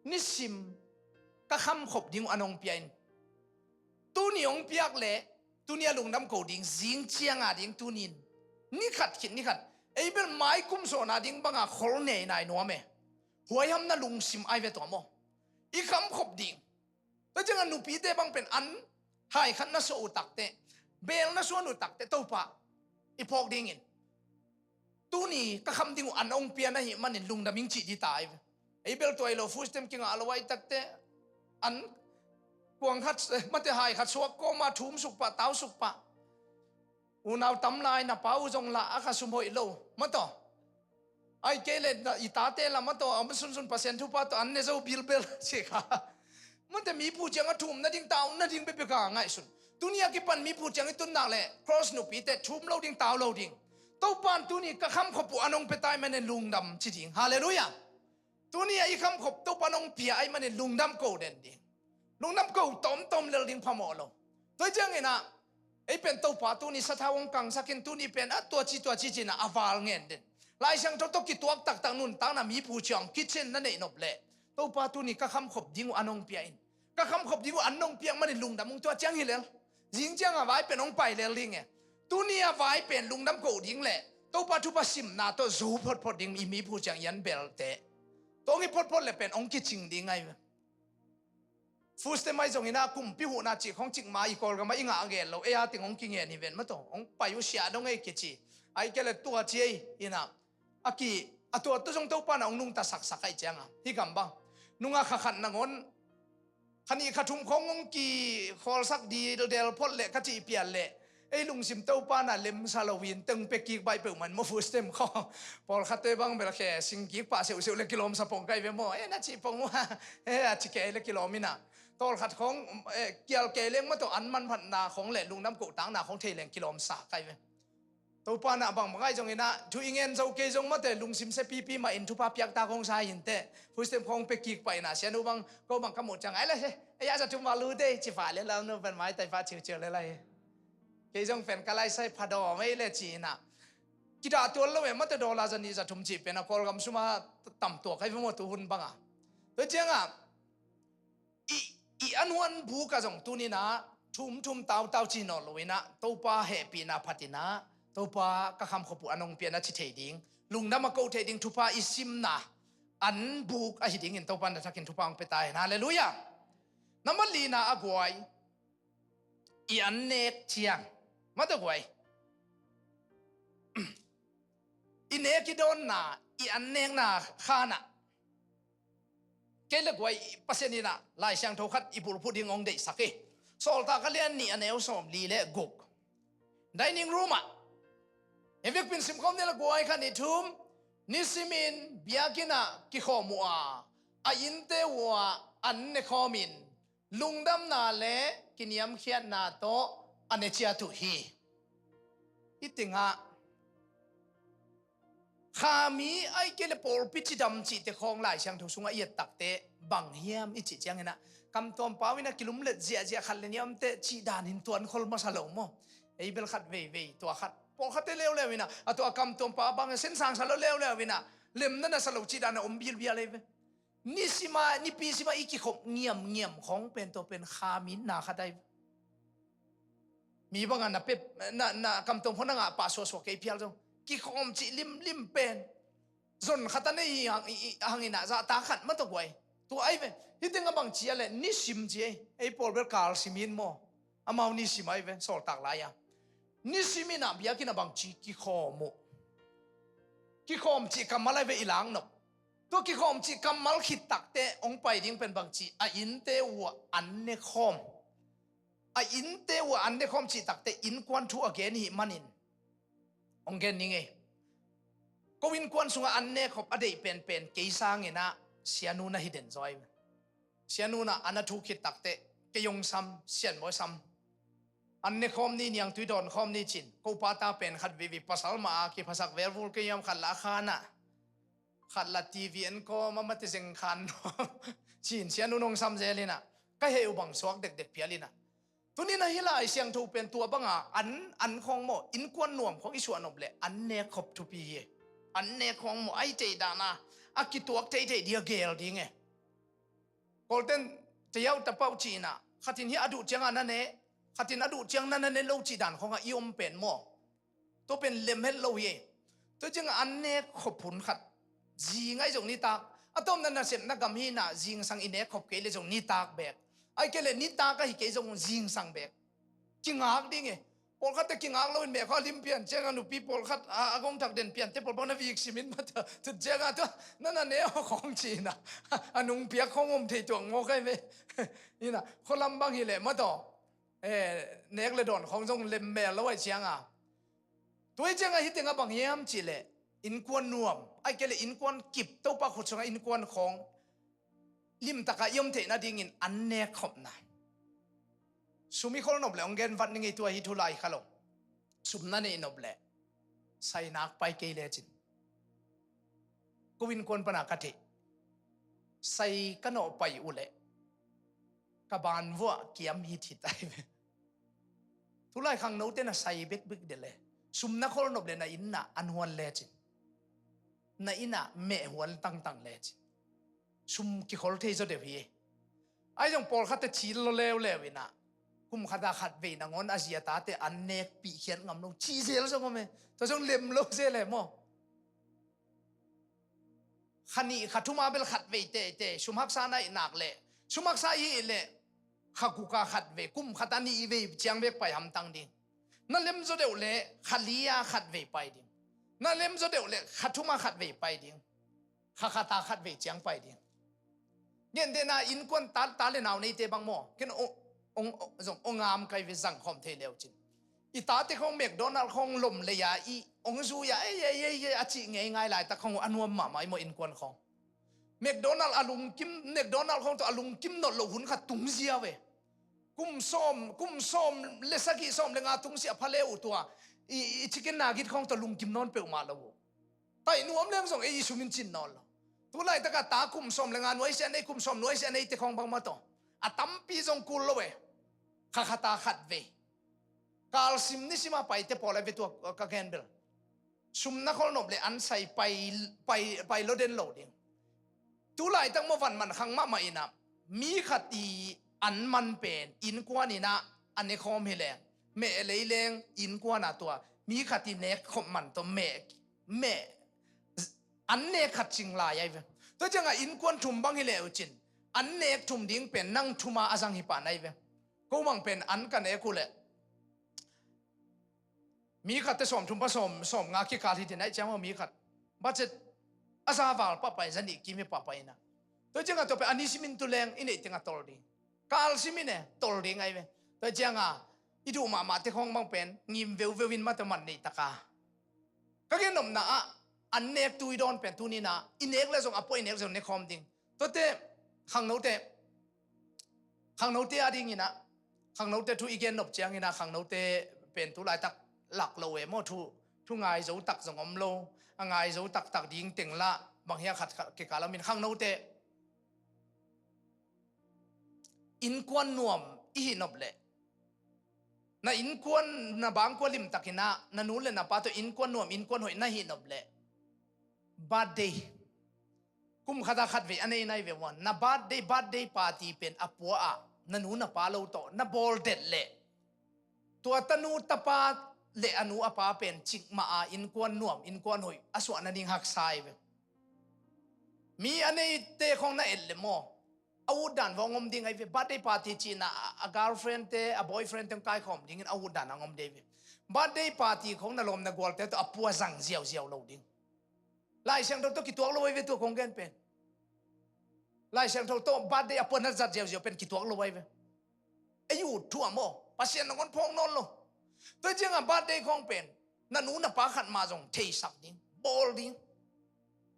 Nisim ka khamkhop ding uh an hong pia in. Tuni hong piak leh tuni a lungdam ko ding, zing ciang a ding tuni-in ni khat khit ni khat ei bel mai kum sawhna ding banga khol nei nai nuam e. Huaihamna lungsim ai ve tua maw. I khamkhop ding. Tua ciangah nupite bang pen an hai khat na suah uh takteh, beel na suan uh takteh, Topa, i phawk dingin tuni ka kham ding uh an hong pia na hih manin lungdam ing cih ding ta ai ve. Ei bel tua hi lo, food stamp kingah lo ai takteh an kuang khat, eh, mate hai khat suak kawma thum suk pah, tau suk pah. Unau tam lai na pa uh zong lah a kha sum hoih lo mataw. Ai kei leh na i tate lah mataw, a sunsun Pasian thupha tawh an ne zo bilbel ci kha. Mate mi phu ciang a thum nading, tau nading bekbek a ngaihsun. Tuni a kipan mi phu ciang i tun nak leh cross nupite thum lo ding, tau lo ding. Topa'n tuni ka khamkhop uh an hong pia ta ahih manin lungdam ci ding. Halleluiah. Tuni a i khamkhop Topa'n hong pia ahih manin lungdam ko den ding. Lungdam ko tawmtawm lel ding phamawh lo. Tua hi ciangin ah ei pen Topa tuni sathau hong kangsak in, tuni pen a tua ci tua ci ci-in ah a val ngen den. Lai Siangtho tawh kituak taktak nuntakna mi phu ciang kitchen na neih nop leh, Topa tuni ka khamkhop ding uh an hong pia in. Ka khamkhop ding uh an hong piak manin lungdam ung, tua ciang hi lel. Zing ciang a vai pen hong pai lel ding e. Tuni a vai pen lungdam ko ding leh Topa thupha simna tawh zo photphot ding, i mi phu ciang i an belte. Tua hong hi photphot leh pen hong kicing ding ai ve. Food stamp mai zongin ah kumpi huhna cih khawng cik ma i Kawlgam ah i ngah a gen lo, ei a teng hong kingen hi ven mataw, hong pai uh siah dong ei kici. Ai kei leh tua ci ei in ah a ki, a tua tu zong Topa'n ah hong nungta saksak ahih ciangah hih gam bang nungah kha khat nangawn kha nih kha thum khawng hong kikhawlsak dildel phot leh ka cih pian leh ei lungsim Topa'n ah lemsa lo in teng pia kik baih peuhmah in maw, food stamp khawng. Pawlkhatte bang bel khe sing kik pah seuhseuh leh kilawmsa pong kai ve maw, eh, na cih pong uh a, eh, a ci kei leh kilawm in ah. Tawlkhat khawng, eh, kial kei leng mah tawh an manphatna khawng le lungdam kohtakna khawng thei leng kilawm sa kai ve. Topa na bangbang ai zong inah thu i ngen zo kei zong mate lungsim sia pipi mah in thupha piakta khawng sa inteh. Food stamp khawng pia kik pah inah sianu bang ko bang ka muh ciang ai le he. Ei a za thum mah lu dei ci pah le lam nu pen mai tai pah ciuciu le lai. Kei zong pen ka lai sai pha daw mei le ci inah. Kidah tual lo e mate dollar za nih za thum ci pen a Kawlgam suma tam tuak hai vung aw tu hun banga. Tua cianga i, i an huan buk a zong tunina thum thum tautau ci naw lo inah Topa hehpihna phatina Topa ka kham khop uh a nong pian a ci thei ding lungdam a ko thei ding thupha i simna an buk ahi dingin Topa na thakin thupha hong pia ta hen. Halleluia. Nambat lina a guai i an nek ciang mate guai i nek i dawnna i an nekna khanah kei le guai Pasian inah Lai Siangtho khat i bulphuh ding hong deihsak hi. Sawltak a lian nih a neu sawm li le guk. Dining room ah he vekpin simkhawm ni le guai khat nih thum nisimin biakinnah kikhawm uh a a innte uh ah an nekhawmin lungdamna le kiniamkhiatna tawh a ne ciat uh hi. Hih tengah khami ai kei le pawlpi cidam cihte khawng Lai Siangtho sungah i et takte bang hiam i cih cianginah kamtuam pau inah kilumlet ziahziah khat le niamte cih dan in tuan khol masa lo maw? Ei bel khat veivei tua khat pawlkhatte leuleu inah a tua kamtuam pau bang sensang sa lo leuleu inah lemna na sa lo cih dan a om bilbial ei ve. Nisima nipi sima i kikhop ngiamngiam khawng pen tua pen khaminna khat ai. Mi banga na pep na, na kamtuam khawng na ngah pah suahsuah kei phial zong kikhawm cih limlim pen zon khat a nei hang, i, i, hangina zahta khat mah tawh guai. Tua ai ve. Hih tengah bang cia le nisim ci ei. Ei pawl bel kal simin maw? Amau nisim ai ve sawltak lai-a. Nisim inah biakinn ah bangci kikhawm uh. Kikhawm cih kammal ai ve i lak nop. Tua kikhawm cih kammal khit takte hong pai ding pen bangci a innte uh ah an ne khawm. A innte uh ah an ne khawm cih takte innkuan thu a gen hih manin hong gen ning ei. Ko innkuan sungah an ne khop a deih penpen kei sanginah sianu na hi den zaw ai ve. Sianu na a na thu khit takte kei hong sam sianmawi sam. An ne khawm ni niangtui dawn khawm ni cin ko pa ta pen khat vivi pasal mah a kiphasak velvul kei hiam khat la a khanah khat la T V en kawm a mate zeng khan nuam cin sianu nong sam zel inah ka heh uh bang suak dekdek pial inah. Tuninah hih Lai Siangtho pen tua banga an, an khawng maw innkuan nuam khawng i suah nop le an nek khop thupi hi. An nek khawng maw ai tei dana a kituak theithei dia gel ding e. Kawlten teyau tapau cihna khatin hi a duh cianga na ne khatin a duh ciang na na ne lo cih dan khawnga i om pen maw? Tua pen lem het lo hi. Tua cianga an nek khop hun khat zi ngai zong nitak a tawmna nasepna gam hina zingsang i nek khop kei le zong nitak bek ai kei le nitak ahi kei zong zingsang bek. Kingak ding e. Pawlkhatte kingak loin mehkhaw a lim pian cianga nupi pawlkhat a, a gongthak den piante pawlpawh na vik simin mata tut cianga tua na na ne aw khawng cina a nungpiak khawng om thei tuang maw kai ve. Ina khualam bang hileh mataw. Eh, nek le dawn khawng zong lemmel lo ai cianga. Tua hi cianga hih tengah bang hiam cihleh innkuan nuam ai kei le innkuan kip Topa khut sungah innkuan khawng limtaka i om theih nadingin an nek khopna. Sum i khol nop le hong gen vat ni ngei tua hi thu lai kha lo. Sum na neih nop le sainak pai kei lecin ko innkuan pana ka theih sai ka nawh pai uh le ka ban vuah kiam hithit ai ve. Tulai khangnote na sai bekbek de le sum na khol nop le na inn na an huan lecin na inn ah meh huan tangtang lecin sum kikhol thei zaw deuh hi. Ai zong pawlkhatte cil lo leuleu inah kum khata khat vei nangawn a ziatate an nek pihkhiat ngam lo cih zel zong om e. Tua zong lem lo zel e maw? Kha nih kha thuma bel khat vei teitei sum haksa na i nak leh sum haksa i hih leh kha guka khat vei kum khata nih vei ciang bek pai hamtang ding. Na lem zaw deuh leh kha lia khat vei pai ding. Na lem zaw deuh leh kha thuma khat vei pai ding. Kha khata khat vei ciang pai ding. Gentehna innkuan ta, ta le nau neite bang maw ken ong, ong, ong, zong ong ngam kai ve zang khawm thei leu cin. I tate khawng McDonald khawng lom lei a i ong zui a ei ei ei ei a cih ngei ngai laitak khawng uh a nuam mahmah i maw innkuan khawng. McDonald a lungkim, McDonald khawng tawh a lungkim nawn lo hun khat tung ziau e. Kum sawm, kum sawm le sagih, sawm le nga tung sia pha le uh tua i, i chicken nugget khawng tawh lungkim nawn peuhmah lo uh. Taih nuam leng zong ei i sum in cin nawn lo. Tu laitak a ta kum sawm le nga nuai sia nei, kum sawm nuai sia nei te khawng bangmah tawh a tampi zong kul lo e. Kha khat a khat vei. Kalsim nisim a paite pawl a ve tua ka gen bel. Sum na khol nop le an sai pai, pai, pai lo den lo ding. Tu laitak maw van man khang mahmah in ah mi khat i an man pen innkuan in ah a ne khawm hi leng, meh lei leng innkuan a tua mi khat i nek khop man tawh meh, meh an nek khat cing lai ai ve. Tua ciangah innkuan thum bang hi leh uh cin an nek thum ding pen nang thum a a zang hi pah nai ve. Ko mang pen an ka nek uh leh mi khat te sawm thum pah sawm, sawm nga kikal hi ti nai ciang maw mi khat budget a za val pah pai, za nih kim hi pah pai in ah. Tua ciangah tua pen a ni simin tu leng i neih teng a tol ding. Kalsim in e tol ding ai ve. Tua ciangah i duh mahmah te khawng bang pen ngim veuveu in mah tua man neih taka. Ka gen nopna ah an nek tu i dawn pen tuni in ah i nek le zong a puah i nek zong ne khawm ding. Tuate khangnote, khangnote a ding in ah, khangnote thu i gen nop ciang in ah khangnote pen tu laitak lak lo e maw, thu, thu ngai zo tak zong om lo. A ngai zo taktak ding teng lah bang hia khat kikal om in khangnote innkuan nuam i hih nop leh na innkuan na bangkua limtak in ah na nu le na pa tawh innkuan nuam innkuan hoih na hih nop leh birthday kum khat a khat vei a nei nai ve uan na birthday, birthday party pen a pua ah na nu na pa lo tawh na bawl det leh tua tanu tapa le a nu a pa pen cikmah a innkuan nuam innkuan hoih a suah nading haksa ai ve. Mi a neite khawng na et le maw a utdan va hong om ding ai ve. Birthday party cihna a girlfriend te a boyfriend te hong kaikhawm dingin a utdan a hong om ding ai ve. Birthday party khawng na lawm na gualte tawh a pua zang ziauziau lo ding. Lai Siangtho tawh kituak lo ai ve tua kong gen pen. Lai Siangtho tawh birthday a pua na zat ziauziau pen kituak lo ai ve. Ei ut thu a maw Pasian nangawn phawk nawn lo. Tua ciangah birthday khawng pen na nu na pa khat mah zong theisak ding, bawl ding.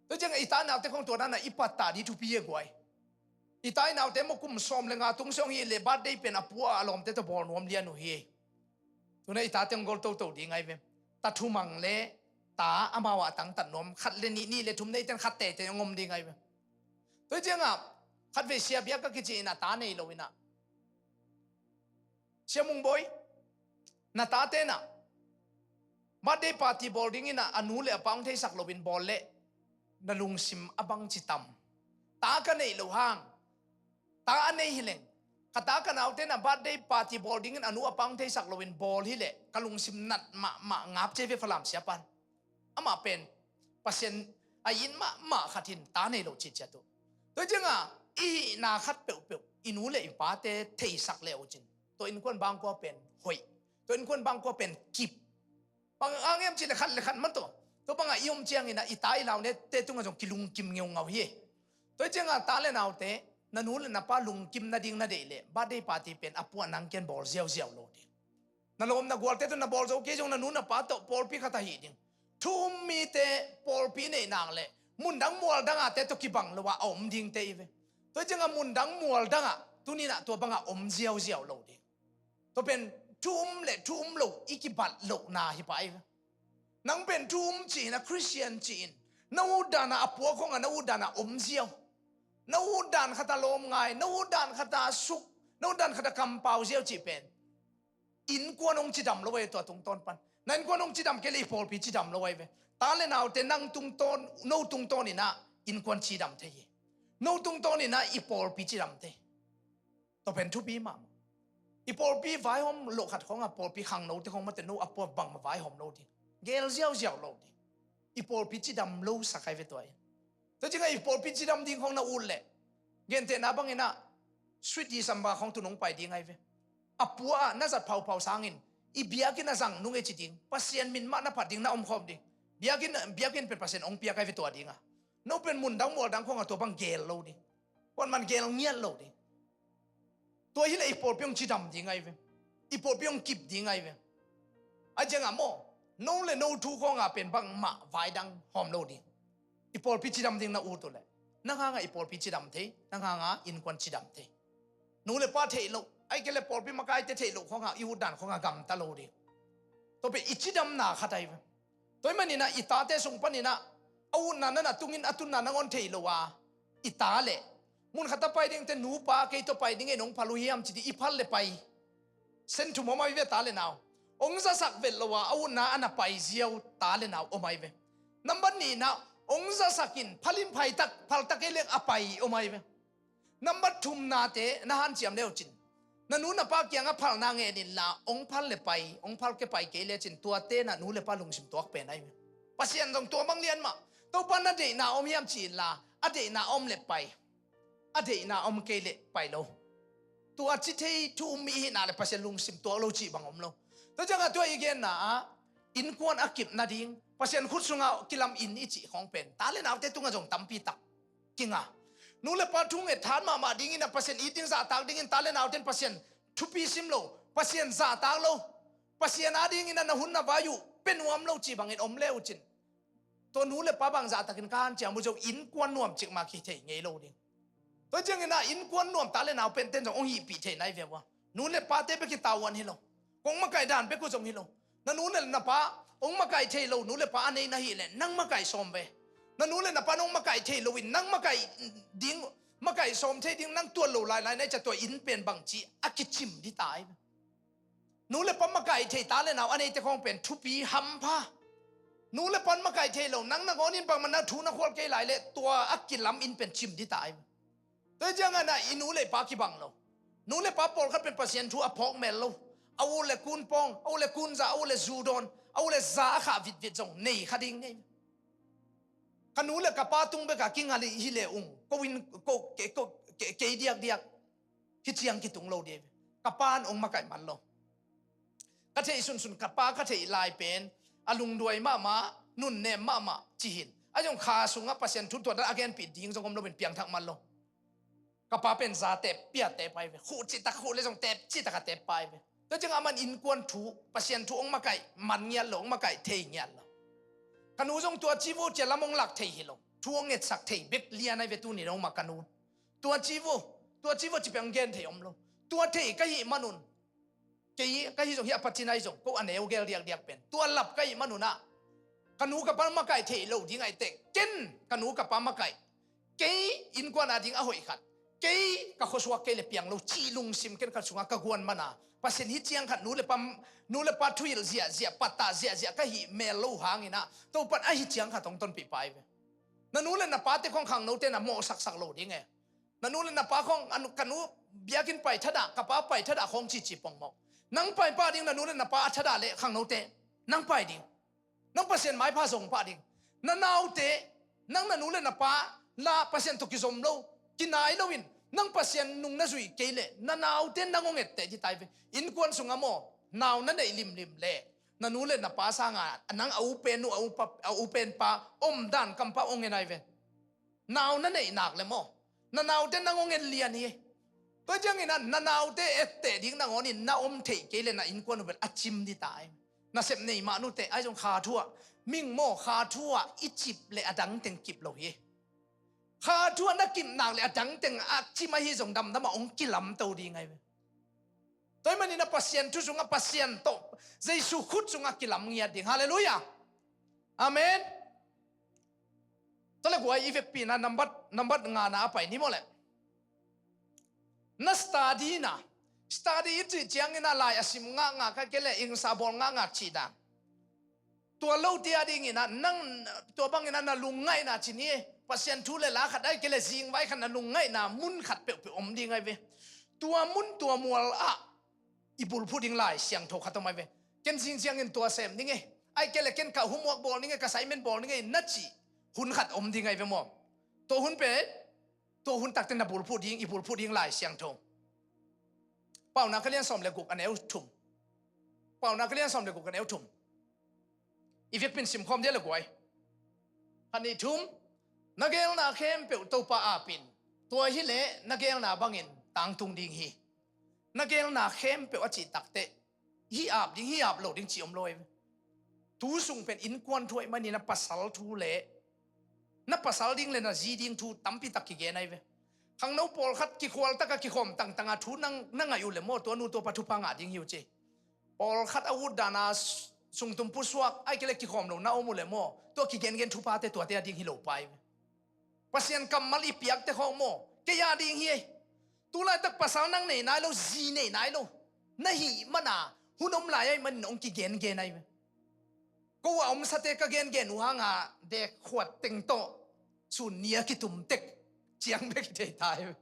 Tua ciangah i ta i naute khawng tua dana i patta ding thupi e guai. I ta i naute maw kum sawm le nga tung siang hi le birthday pen a pua a lawmte tawh bawl nuam lian uh hi. Tuna i tate hong gol toto ding ai ve. Ta thumang le ta amau a tangtat nuam khat le nih, nih le thum neiten khat teitei hong om ding ai ve. Tua ciangah khat vei sia biak ka kici in a ta nei lo in ah Sia Mung Bawi, na tate na birthday party bawl dingin a nu le a pa hong theisak loin bawl leh na lungsim a bangci tam? Ta ka neih loh hang, ta a nei hileng ka ta ka naute na birthday party bawl dingin a nu a pa hong theisak loin bawl hileh ka lungsim nat mahmah ngap cia ve Falam siapan. Amah pen Pasian a it mahmah khat in ta nei lo ciciat uh. Tua cianga i hihna khat peuhpeuh i nu le i pate theisak le uh cin tua innkuan bangkua pen hoih, tua innkuan bangkua pen kip. Bang a ngiam cih le khat le khat man tua, tua bangah i om ciangin a i ta i launete tungah zong kilungkim ngeungau hi. Tua cianga ta le naute na nu le na pa lungkim nading na deih leh birthday party pen a puah nang kian bawl ziauziau lo ding. Na lawm na gualte tawh na bawl zo kei zong na nu na pa tawh pawlpi khat ahih ding. Thu um mite pawlpi neih nak leh mundang mualdangate tawh kibang lo ah a om dingte i ve. Tua cianga mundang mualdangah tuninah tua bangah om ziauziau lo ding. Tua pen thu um le thu um lo i kibat lohna hi pah i ve. Nang pen thu um cihin a Khristian cihin na utdanah a puak khongah na utdanah om ziau. Na utdan khatah lawm ngai, na utdan khatah suk, na utdan khatah kampau ziau cih pen innkuan hong cidam lo ei tua tungtawn pan. Na innkuan hong cidam kei le i pawlpi cidam lo ei ve. Ta le naute nang tungtawn, no tungtawn inah innkuan cidam thei hi. No tungtawn inah i pawlpi cidam thei. Tua pen thupi mahmah. I pawlpi vaihawm loh khat khawngah pawlpi khangnote khawng mate no a puak bangmah vaihawm lo ding. Gel ziauziau lo ding. I pawlpi cidam lo sak ai ve tua in. Tua ciangah i pawlpi cidam ding khawng na ut leh gentehna banginah sweet December khawng tu nong pai ding ai ve. A puah ah na zat phauphau sangin i biakinn a zang nung e ci ding, Pasian min mah na phat ding na omkhawm ding. Biakinn, biakinn pen Pasian ong piak ai ve tua dingah. No pen mundang mualdang khawngah tua bang gel lo ding. Kuan man gel ngiat lo ding. Tua hileh i pawlpi hong cidam ding ai ve. I pawlpi hong kip ding ai ve. A ciangah maw no le no thu khawngah pen bangmah vaidang hawm lo ding. I pawlpi cidam ding na ut uh leh Nang hanga i pawlpi cidam thei, nang hanga innkuan cidam thei. Nu le pa theih loh, ahih kei leh pawlpi makaite theih loh khawngah i utdan khawngah gamta lo ding. Tua pen i cidamna khat ahi ve. Tua ahih maninah i tate sung paninah a utna nana tungin a tunna nangawn thei lo a, i ta leh mun khat a pai dingte nupa kei tawh pai dingin hong phal uh hiam ci ding i phal le pai. Sen thum om ahi ve ta le nau. Hong zasak vet lo a, a utna a na pai ziau ta le nau om ahi ve. Nambat nihnah hong zasak in phal in phaitak, phaltak ei leng a pai om ahi ve. Nambat thumnate na hanciam le uh cin, na nu na pa kiangah phalna ngen inla, hong phal le pai, hong phal kei pai kei le cin, tuate na nu le pa lungsim tuak pen ahi ve. Pasian zong tua bang lian mah. Topa na deihna om hiam ci inla, a deihna om le pai, a deihna om kei le pai lo. Tua ci thei thu um mi i hihna le Pasian lungsim tuak lo cih bang om lo. Tua ciangah tua i genna ah innkuan a kip nading Pasian khut sungah kilam in i cih khawng pen ta le naute tungah zong tampi tak kinga. Nu le pa thu nget tha mahmah dingin a Pasian it ding zahtak dingin ta le naute in Pasian thupi sim lo, Pasian zahtak lo, Pasian a dingin a na hun na vai uh pia nuam lo cih bangin om le uh cin, tua nu le pa bang zahtakin ka hanciam uh zong innkuan nuam cikmah kithei ngei lo ding. Tua ciangin ah innkuan nuam ta le nau pente in zong hong hihpih thei nai ve ua. Nu le pate bek hi tavuan hi lo. Kong makaih dan bek uh zong hi lo. Na nu le na pa hong makaih thei lo, nu le pa a nei na hih leh nang makaih sawm ve. Na nu le na pa nong makaih thei loin nang makaih ding, makaih sawm thei ding nang tuat lo lailai na i ca tua inn pen bangci a kicim dita ai ve. Nu le pa makaih thei ta le nau a neite khawng pen thupi hampha. Nu le pan makaih thei lo, nang na gawnin bangmah na thu na khual kei lai leh tua a kilam in pen cim dita ai. Tua ciangah na i nu le pa kibang lo. Nu le pa pawlkhat pen Pasian thu a phawk mel lo. A u le kun pawng, a u le kun za, a u le zu dawn, a u le za a khah vitvit zong nei kha ding nei. Ka nu le ka pa tung beka kingal hi le ung, ko in ko ke, ko ke, kei diakdiak. Hih ciang kitung lo dih. Ka pa in hong makaih man lo. Ka theih sunsun ka pa ka theih lai pen a lungduai mahmah, nunnem mahmah cihin a zong kha sungah Pasian thu tuatna a genpih ding zong om loin piangthak man lo. Ka pa pen za tep pia tep ai ve. Khuh citak khuh le zong tep citak a tep pai ve. Tua ciang aman innkuan thu, Pasian thu hong makaih man ngiat lo, hong makaih thei ngiat lo. Ka nu zong tua ci vo cia lam hong lak thei hi lo. Thu hong ngetsak thei bek lian ai ve tuni dong mah ka nu. Tua ci vo, tua ci vo ci peng gen thei om lo. Tua thei ka hih manun kei ka hih zong hi a pacin ai zong ko a neu gel diakdiak pen tua lap ka hih manun ah ka nu ka pa makaih thei lo ding ai teh ken ka nu ka pa makaih kei innkuan a ding a hoih khat, kei ka khuasuak kei le piang lo cih lungsim ken khat sungah ka guan mana Pasian hih ciang khat nu le pa, nu le pa thuhilh ziahziah, pattah ziahziah ka hih mel lo hangin ah Topan a hih ciang khat hong tonpih pai ve. Na nu le na pate khong khangnote na mawhsaksak lo ding e. Na nu le na pa khong ka nu biakinn pai thadah, ka pa pai thadah khong cici pongmawh. Nang pai pah ding na nu le na pa a thadah le khangnote nang pai ding. Nang Pasian maipha zong pah ding. Na naute, nang na nu le na pa la Pasian tawh kizom lo, kinai loin nang Pasian nung na zui kei leh na naute nang hong etteh dita ai ve. Innkuan sungah maw, nau na neih limlim leh na nu le na pa sanga nang a u pen nu, a u pa, a u pen pa omdan kampau hong en ai ve. Nau na neih nak le maw, na naute nang hong en lian hi. Tua ciangin ah na naute etteh ding nangawnin na om theih kei le na innkuan uh bel a cim dita ai. Na sep nei mah nute ai zong kha thu ah, ming maw, kha thu ah i cip le a dangteng kip lo hi. Kha thu ah na kip nak le a dangteng a cim ahi zong damdam ah hong kilamto ding ai ve. Tua ahih manin a Pasian thu sungah Pasian tawh Jesu khut sungah kilam ngiat ding. Halleluiah. Amen. Tua le guai i vekpi na nambat, nambat ngana a pai ni maw le. Na study na. Study i cih ciangin a lai a sim ngakngak ka ke le ingsa bawl ngakngak cih dan. Tua lote a dingin ah nang tua bangin ah na lungngaihna ci ni. Pasian thu le la khat ai ke le zingvai khat na lungngaihna mun khat peuhpeuh om ding ai ve. Tua mun tua mual ah i bulphuh ding Lai Siangtho khat om ai ve. Ken zing ciangin tua sem ding e, ai ke le ken ka homework bawl ding e, ka assignment bawl ding e na cih hun khat om ding ai ve maw? Tua hun pen tua hun takte na bulphuh ding, i bulphuh ding Lai Siangtho. Paunak a lian sawm le guk a neu thum. Paunak a lian sawm le guk a neu thum. I vekpi in simkhawm dia le guai. Khat nih thum. Na geelna khempeuh Topa apin. Tua hileh na geelna bangin tangtung ding hi. Na geelna khempeuh a cih takteh hih ap ding, hih ap lo ding cih om lo ai ve. Tu sung pen innkuan thu ahih manin a pasal thu le Na pasal ding le na zi ding thu tampi tak kigen ahi ve. Khangno pawlkhat kikhual taka kikhawm tangtanga thu nang na ngaih uh le maw, tua nu tua pa thupha ngah ding hi uh ci. Pawlkhat a ut dana sungtum pusuak ai kei le kikhawm lo na om uh le maw, tua kigengen thuphate tuate a ding hi lo pai ve. Pasian kammal i piakte khawng maw, kei a ding hi ei. Tulaitak pasal nang nei nai lo, zi nei nai lo na hih mana hun om lai ahi manin hong kigengen ahi ve. Ko a omsate ka gengen uh hanga dek khuat teng tawh sun nia kitum tek ciang bek i thei ta hi ve.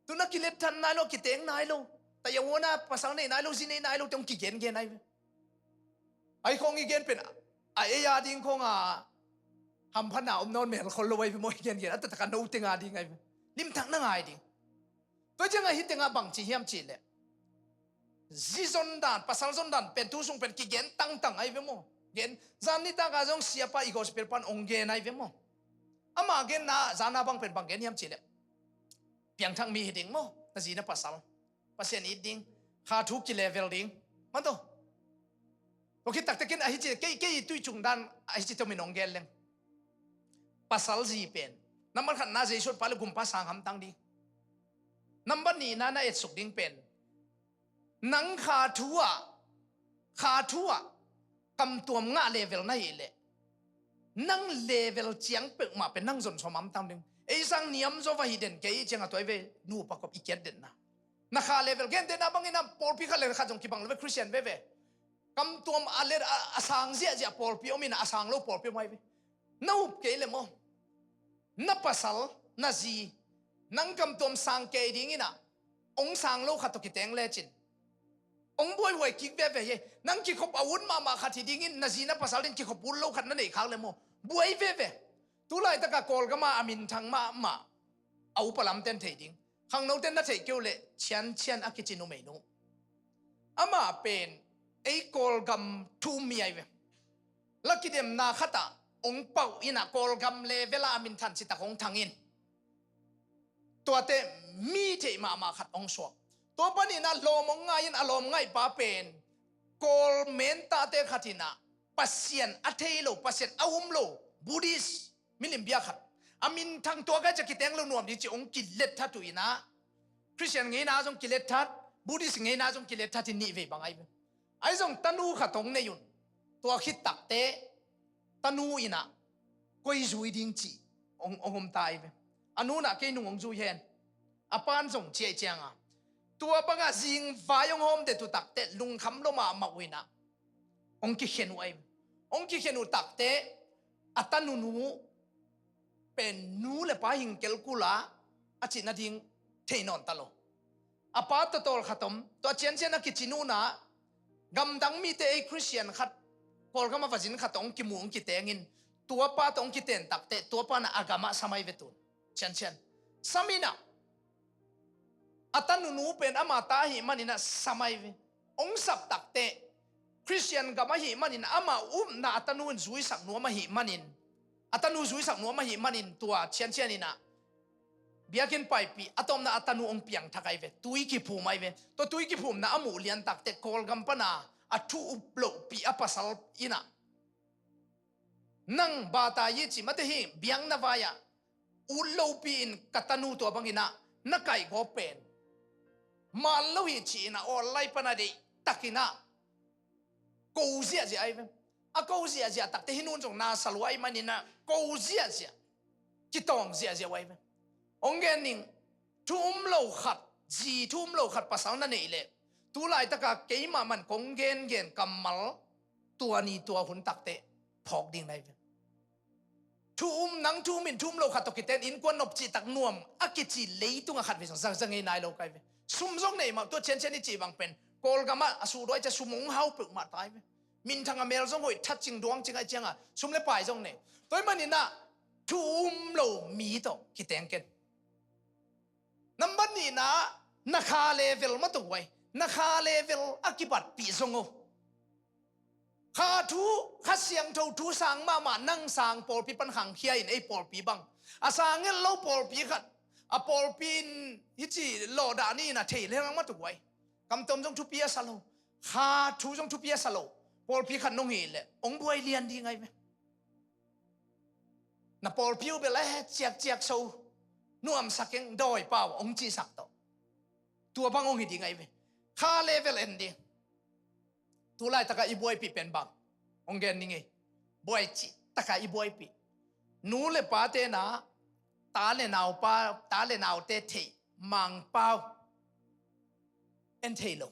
Tu na kilet than nai lo, kiteng nai lo, taya huana pasal nei nai lo, zi nei nai lo te hong kigengen ahi ve. Ahi khawng i gen pen a ei a ding khawng a hamphatna om nawn mel khol lo ahi ve maw, i gengen a taktak a no teng a ding ahi ve. Limtak na ngai ding. Tua cianga hih tenga bang ci hiam cihleh, zi zondan, pasal zondan pen tu sung pen kigen tangtang ahi ve maw. Gen zan nitaka zong siapa i gospel pan hong gen ahi ve maw. Ama genna zana bang pen bang gen hiam cihleh, piangthak mi hi ding maw, na zi na pasal, Pasian it ding, kha thu kilevel ding. Manto tua khit taktekin ahi ci, kei, kei tui cung dan ahi ci tomin hong gen leng. Pasal zi pen nambat khatna Jesu pa le gumpa sang hamtang ding. Nambat nihna na etsuk ding pen, nang kha thu ah, kha thu ah kamtuam ngah level na hih leh, nang level ciang peuhmah pen nang zon sawm hamtang ding. Ei sang niam zaw va hi den kei i cianga tua i ve, nupa kop i kiat denna. Na kha level, gentehna bangin a pawlpi khat le khat zong kibang lo ve, Christian veve. Kamtuam a let a, a sang ziahziah pawlpi om ina, a sang lo pawlpi om ahi ve. Na up kei le maw, na pasal, na zi, nang kamtuam sang kei dingina hong sang lo khat tawh kiteng lecin hong buaihuai kik veve hi. Nang kikhop a ut mahmah khat hi dingin na zi na pasal ding kikhop ut lo khat na neih khak le maw, buai veve. Tulaitaka Kawlgama a minthang mahmah a upa lamten thei ding. Khangnoten na theih keuh leh Ciancian a kici numei nu, amah pen ei Kawlgam thu um mi ahi ve. La kidemna khatah hong pauh ina Kawlgam level ah a minthan citak hong thang in. Tuate mi theih mahmah khat hong suak. Tua paninah lawm hong ngai in a lawm ngaihpa pen Kawl mentate khatinah Pasian a thei lo, Pasian a um lo Buddhist milim bia khat a minthang tua kai cia kiteng lo nuam ding ci hong kilet that uh inah, Christian ngeina zong kilet that, Buddhist ngeina zong kilet that in nih vei bang ahi ve. Ahi zong tanu khat hong nei un. Tua khit takte tanu inah koi zui ding cih hong, hong om ta ahi ve. A nu nah kei nung hong zui hen. A pan zong ciai cianga tua banga zingvai hong hawm det uh takte lungkham lo mahmah uh inah hong kikhen uh ahi ve. Hong kikhen uh takte a tanunu pen nu le pa hingkel kula a cih nading thei nawn ta lo. A pa tawtawl khat om, tua Ciancian a kici nunah gamdang mite ei Christian khat Kawlgam a vazin khat tawh hong kimu hong kitengin tua pa tawh hong kiten takte tua panah a gamah sam ahi ve tun. Ciancian sam inah a tanunu pen ama ta ahih maninah sam ahi ve. Hong sap takte Christian gam ahih manin ama upna a tanu in zuisak nuam ahih manin, a tanu zuisak nuam ahih manin tua Ciancian inah biakinn paipih a tawpna a tanu hong piangthak ahi ve. Tui kiphum ahi ve. Tua tui kiphumna a muh lian takte Kawlgam pana a thu up lohpih a pasal inah nang bata yi ci mate hi biakna vai-ah ut lopi in ka tanu tua banginah na kaihgawp pen mal lo hi ci inah online pana deihtakinah ko ziahziah ahi ve. A ko ziahziah takte hi nun zong na sa lua ahi maninah ko ziahziah kitawng ziahziah uh ahi ve. Hong gen ning, thu um lo khat, zi thu um lo khat pasal na neih leh tulaitaka keimah man kong gengen kammal tua ni tua hun takte phawk ding na hi ve. Thu um, nang thu um in thu um lo khat tawh kiten innkuan nop cihtak nuam a kici leitunga khat ve zong zangzang ngei nai lo kai ve. Sum zong nei mah, tua Ciancian i cih bang pen Kawlgamah a suhduai cia sum hong hau peuhmah tai ve. Minthang a mel zong hoih that cing duang cing ahi cianga sum le pai zong nei. Tua hi maninah thu um lo mi tawh kiteng ken. Nambat nihna, na kha level mah tawh uai. Na kha level a kibatpih zong uh. Kha thu, Kha Siangtho thu sang mahmah nang sang pawlpi pan khangkhia in ei pawlpi bang a sang ngelh lo pawlpi khat a pawlpi in hici lawhdah ni in a thei lehang mah tawh uai. Kamtom zong thupi a sa lo, kha thu zong thupi a sa lo pawlpi khat nong hih leh hong buai lian ding ahi ve. Na pawlpi uh bel, eh, ciakciak so, nuamsa keng, dawi pau hong cihsak tawh. Tua bang hong hi ding ahi ve. Kha level en ding. Tu laitaka i buaipih pen bang? Hong gen ning ei. Buai cih taka i buaipih. Nu le pate na, ta le naupa, ta le naute theih Mangpau en thei lo.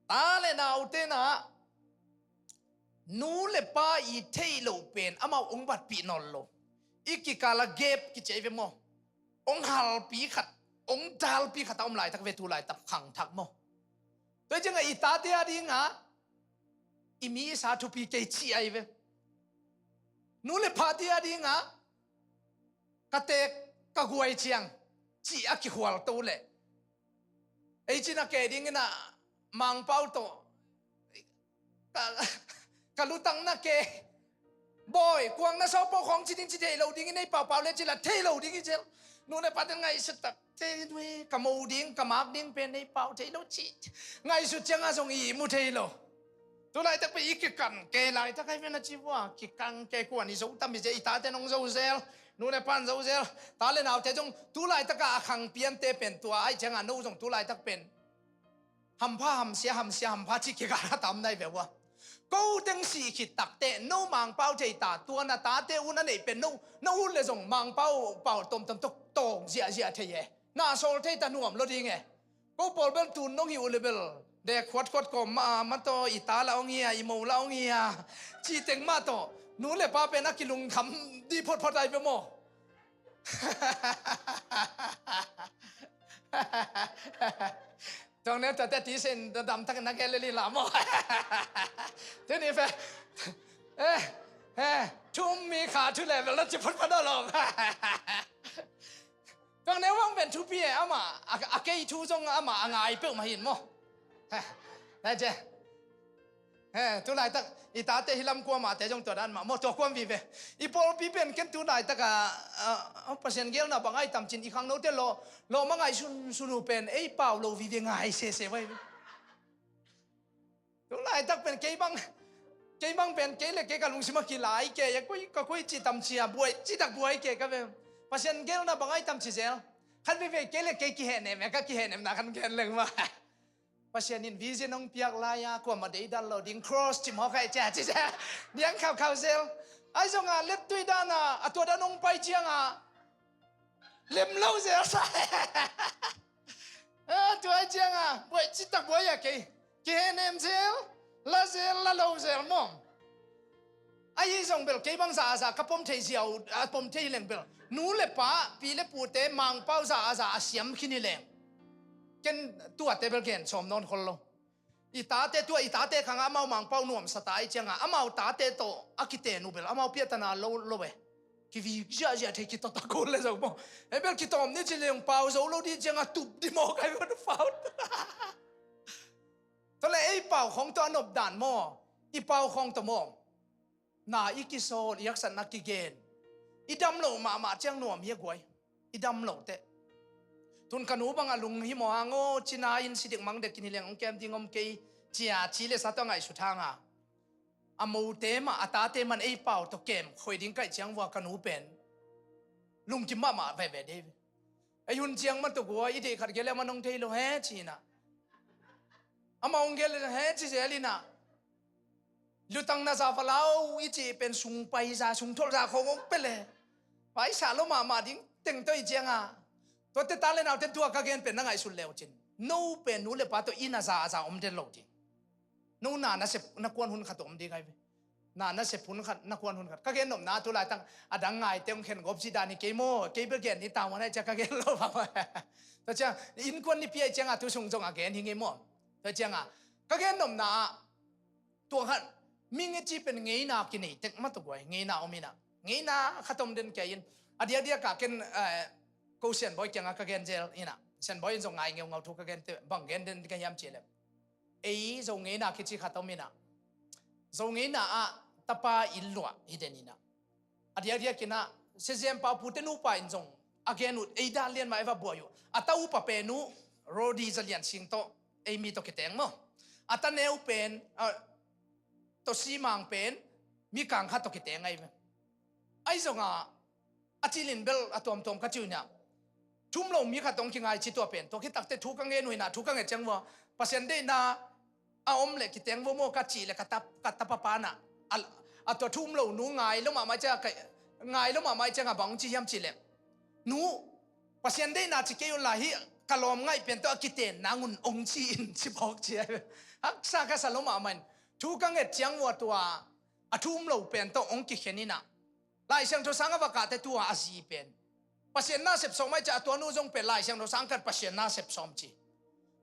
Ta le naute na, nu le pa i theih loh pen amau hong batpih nawn lo. I kikala gap kici ahi ve maw? Hong halpi khat, hong dalpi khat a om laitak ve, tu laitak khangthak maw? Tua ciangah i tate a dingah i mi i sa thupi kei cih ahi ve. Nu le pate a dingah ka teek ka guai ciang cih a kikhual to leh, ei cina ke dingin ah Mangpau tawh ka, ka lutang na ke, bawi kuang na sawpau khawng ci ding ci thei lo dingin ei paupau le ci la thei lo ding hi zel. Nu le pate ngaihsut tak thei, ka mo ding ka mak ding pen ei pau thei lo ci. Ngaihsut ciangah zong i mu thei lo. Tu laitak pen i kikan ke laitak ahi ve na ci vua, kikan ke kuan i zo tam hi zel, i tate nong zo zel, nu le pan zo zel. Ta le naute zong tu laitakah a khang piante pen tua ahi ciangah no zong tu laitak pen hampha hamsia, hamsia hampha ci kikal a tam nai ve ua. Ko teng sih khit takteh no Mangpau thei ta, tua na tate un a neih pen no, no un le zong Mangpau pau tomtom tawh tawng ziahziah thei e. Na sawl thei ta nuam lo ding e. Ko pawl bel tun nong hi uh le bel dek khuatkhuat kawm ma, ma tawh i ta la hong hi a, i mo la hong hi a, cih teng mah tawh nu le pa pen a kilungkham dih photphot ai ve maw? Tuang neu tuate ti sen damtak na ke le li la maw? Tuni fe. Eh, eh, thum mi kha thu level na ci photphot a lo. Tuang neu hong pen thupi e, ama a, a kei thu zong ama a ngai peuh mah hin maw? Nai ce. He, tu laitak i tate hi lam kuamahte zong tua dan mah maw, tua kuam vive. I pawlpi pen ken tu laitak a, a, a, Pasian gelna bang ai tamcin i khangnote lawh, lawh mangai sunsun uh pen ei pau lo vive ngai sese vai. Tu laitak pen kei bang, kei bang pen kei le kei ka lungsim a kilai kei a, koi ka koi ci tamci a, buai ci tak buai kei ka ve. Pasian gelna bang ai tamci zel. Khan vive kei le kei kihehnem e, ka kihehnemna khan gen leng mah. Pasian in vision hong piak lai-a kuamah deidan lo ding, cross ci mawk hai cia ci cia. Niang khaukhau zel. Ai zongah lettui dana a tua dan hong pai ciangah lem lo zel sa. A tua ai ciangah buai citak buai a kei kihehnem zel, la zel, la lo zel mawm. Ahi zong bel kei bang za a za ka pom thei ziau, a pom thei hi leng bel nu le pa, pi le pute Mangpau za a za a siam khin hi leng ken tuate bel gen sawm nawn khol lo. I tate tua, i tate khangah amau Mangpau nuamsa ta ahi ciangah amau tate tawh a kiten uh bel amau piahtana lo lo e. Kivik ziahziah thei kitawta kul le zo maw? Ei bel kitawm ni ci leng pau zo lo dih ciangah tup di maw kai bel pau. Tua le ei pau khawng tawh a nopdan maw? I pau khawng tawh maw? Na i kisawl, i haksatna kigen. I dam loh mahmah ciang nuam hi a guai. I dam loh teh. Tun ka nu bangah lung hi maw hang aw, cina in sidik mangdek in hi leng hong kem ding om kei cia ci le sa tawh ngaihsut hanga a mote mah a tate man ei pau tawh kem khoi ding kaih ciang vua ka nu pen lungkim mahmah veve dei ve. Ei hun ciang man tawh gua i deih khat gel le man hong thei lo he ci inah. Amah hong gel le he ci zel inah. Lutang na za va lau i cih pen sung pai za, sung tholh za khawng hong pia le. Vai sa lo mahmah ding teng tawh i cianga. Tuate ta le naute tua ka gen pen na ngaihsut leu cin. No pen nu le pa tawh i na za a za om den lo ding. No na na sep na kuan hun khat om ding ai ve. Na na sep hun khat, na kuan hun khat. Ka gen nopna tu laitak a dang ngaite hong khen gop ci dan hi kei maw. Kei bel gen ni tau man ai cia ka gen lo bang. Tua ciang innkuan nipi ai cianga tu sung zong a gen hi ngei maw. Tua cianga ka gen nopna ah tua khat, mi nge ci pen ngeina kinei tek mah tuk guai, ngeina om inah. Ngeina khat om den kei in. A diakdiak ah ken, eh, ko Sianbawi kiangah ka gen zel inah. Sianbawi in zong ngai ngeungau thu ka gen te, bang gen den ka hiam ci lem. Ei Zo ngeina kici khat om inah. Zo ngeina ah tapa inn luah hi den inah. A diakdiak inah, Sia Zem Pau pute nupa in zong a gen uh, ei dan lian mah ei va buai uh. A ta upa pen uh, Rodi Za Lian Sing tawh, ei mi tawh kiteng maw. A ta neu pen, a, Tosi Mang pen, Mikang khat tawh kiteng ahi ve. Ahi zongah a cilin bel a tuamtuam ka ci uh ina. Thu um lo mi khat hong kingai ci tua pen. Tua khit takte thu ka ngen uh ina, thu ka nget ciang vua Pasian deihna a om le kiteng vua maw ka cih le ka tapa pa ina. A, a tua thu um lo nu ngai lo mahmah ciang, ngai lo mahmah ciang a bang hong ci hiam cih le, nu, Pasian deihna ci kei un la, hih ka lawm ngaih pen tawh a kiten nang un hong ci in ci bawk ci a. Haksa ka sa lo mahmah in. Thu ka nget ciang vua tua a thu um lo pen tawh hong kikhen ina. Lai Siangtho sang a va kahte tua a zi pen Pasian na sep sawm ahi ciah a tua nu zong pen Lai Siangtho sang khat Pasian na sep sawm ci.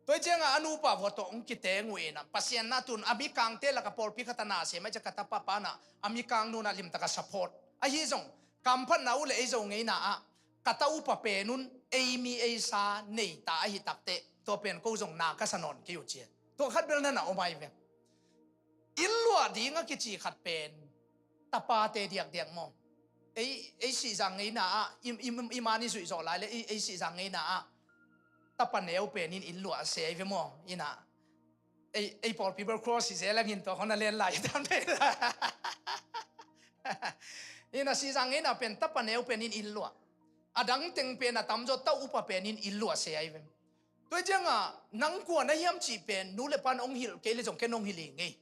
Tua hi ciangah a nupa vua tawh hong kiteng uh ina Pasian na tun a mikangte laka pawlpi khat a na sem ahi ciah ka tapa pa ina a mikang nu ina limtaka support. Ahi zong kamphatna uh le ei Zo ngeina ah ka ta upa pen un ei mi ei sa nei ta ahi takte tua pen ko zong na ka sa nawn kei uh ci. Tua khat bel na na om ahi ve. Inn luah ding a kici khat pen tapate diakdiak maw? Ei, ei Sihzang ngeina ah i, i, i man i zuih zawh lai le ei, ei Sihzang ngeina ah tapa neu pen in inn luah se ahi ve maw? Ina ei, ei pawlpi bel cross hi zel angin tua hon a len lai tam te. Ina Sihzang ngeina pen tapa neu pen in inn luah. A dang teng pen a tamzaw ta upa pen in inn luah se ahi ve. Tua hi ciangah nang kua na hiam cih pen nu le pa in hong hilh kei le zong ken hong hilh hi ngei.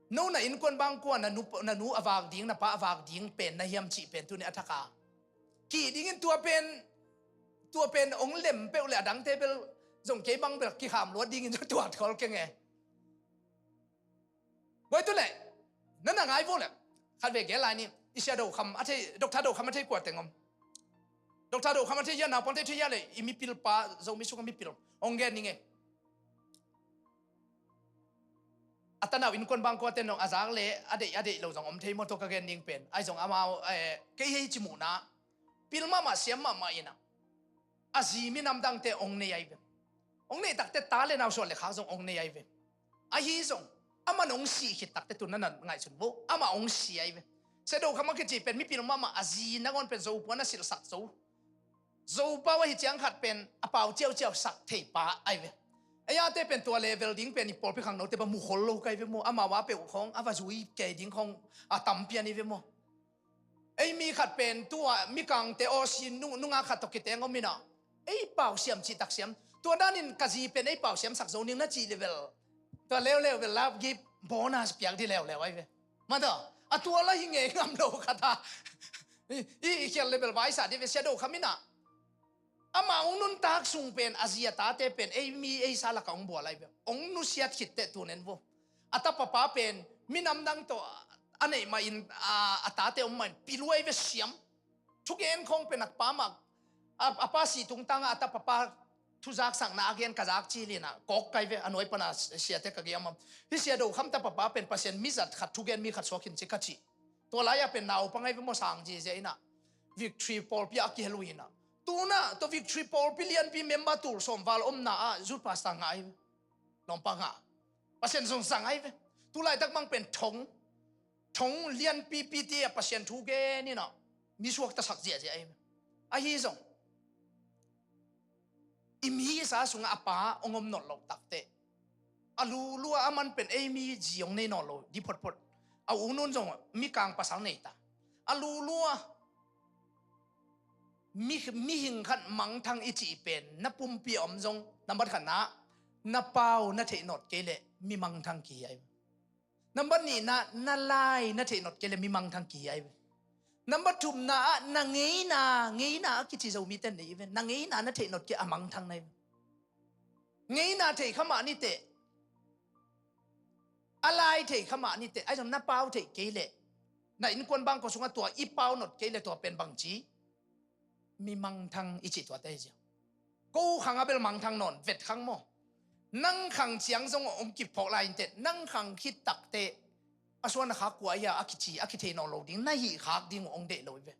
No na innkuan bang kua na nu, na nu a vak ding, na pa a vak ding pen na hiam cih pen tuni a thak a kih dingin tua pen, tua pen hong lem peuh le a dangte bel zong kei bang bel kikham luat dingin zong tuat khol keng e. Boi tu le, na na ngai vo le. Khat ve gel lai ni, i sia Do Kham a thei, Doctor Do Kham a thei kua teng om. Doctor Do Kham a thei hia, naupangte thei hia le, i mipilpa, Zomi sungah mipil. Hong gen ning e. A tanau innkuan bang kuate nong a zak le, a deih, a deih lo zong om thei maw tua ka gen ning pen. Ahi zong amau, eh, kei hei ci muhna. Pil mahmah, siam mahmah ina. A zi minam dangte hong nei ahi ve. Hong neih takte ta le nau suan le khak zong hong nei ahi ve. Ahi zong aman hong sih khit takte tu na na ngaihsun vo. Amah hong si ahi ve. Sia Do Kham a kici pen mipil mahmah a zi nangawn pen Zopuan a silhsak zo. Zopau ahi ciang khat pen a pau ciauciau sak thei pa ahi ve. Ei ate pen tua level ding pen i pawlpi khangnote bang mukhol lo ka hi ve maw. Amau a peuh khawng a va zui kei ding khawng a tampian hi ve maw. Ei mi khat pen tua mikangte aw si nung, nungak khat tawh kiteng om ina. Ei pau siam cih tak siam. Tua danin ka zi pen ei pau siamsak zo ning na cih level. Tua leuleu vel lap gip bonus piak di leuleu ahi ve. Mata a tua la hi ngei ngam lo khat a. I, i, i khial level vaisa di ve Sia Do Kham ina. Amah hong nuntak sung pen a zi a tate pen ei mi ei sa laka hong bual ahi ve. Hong nusiat khitte tunen vo. A tapa pa pen minam dang tawh a neih mah in a, a tate om mah in piluai ve siam. Thugen khawng pen a pa mah a, a pa si tungtangah a tapa pa thuzaksakna a gen ka zak cilina kawk kai ve a nuai pana siate ka giam am. Hi Sia Do Kham tapa pa pen Pasian mizat khat thugen mi khat suak hin ci ka ci. Tua lai-ah pen naupang ahi ve maw sang zizia ina. Victory pawlpi ah a kihel uh ina. Tuna tua Victory pawlpi lianpi member tul sawm val omna ah youth pastor ngah ahi ve. Lawmpa ngah. Pasian zong zang ahi ve. Tulaitak mang pen thong. Thong lianpipi ti a Pasian thu gen ina. Mi suaktasak ziahziah ahi ve. Ahi zong. I mi i sa sungah a pa hong om nawn loh takte. A lulua a man pen ei mi zi hong nei nawn lo di photphot. A u nun zong mikang pasal nei ta. A lulua mi, mihing khat mangthang i cih pen na pumpi a om zong nambat khatna na pau na theih nawt kei leh mi mangthang kihi ahi. Nambat nihna na lai na theih nawt kei le mi mangthang kihi ahi ve. Nambat thumna ah na ngeina, ngeina a kici Zomite nei hi ve. Na ngeina na theih nawt kei a mangthang na hi ve. Ngeina thei kha mah niteh. A lai thei kha mah niteh. Ahi zong na pau theih kei leh na innkuan bangkua sungah tua i pau nawt kei le tua pen bangci mi mangthang i cih tuate hi zia. Ko khang a bel mangthang nawn vet khang maw? Nang khang ciang zong hong kiphawk lai inteh nang khang khit takte a suan a khak kua ahi a kici a kithei nawn lo ding na hih khak ding uh hong deih lo hi ve.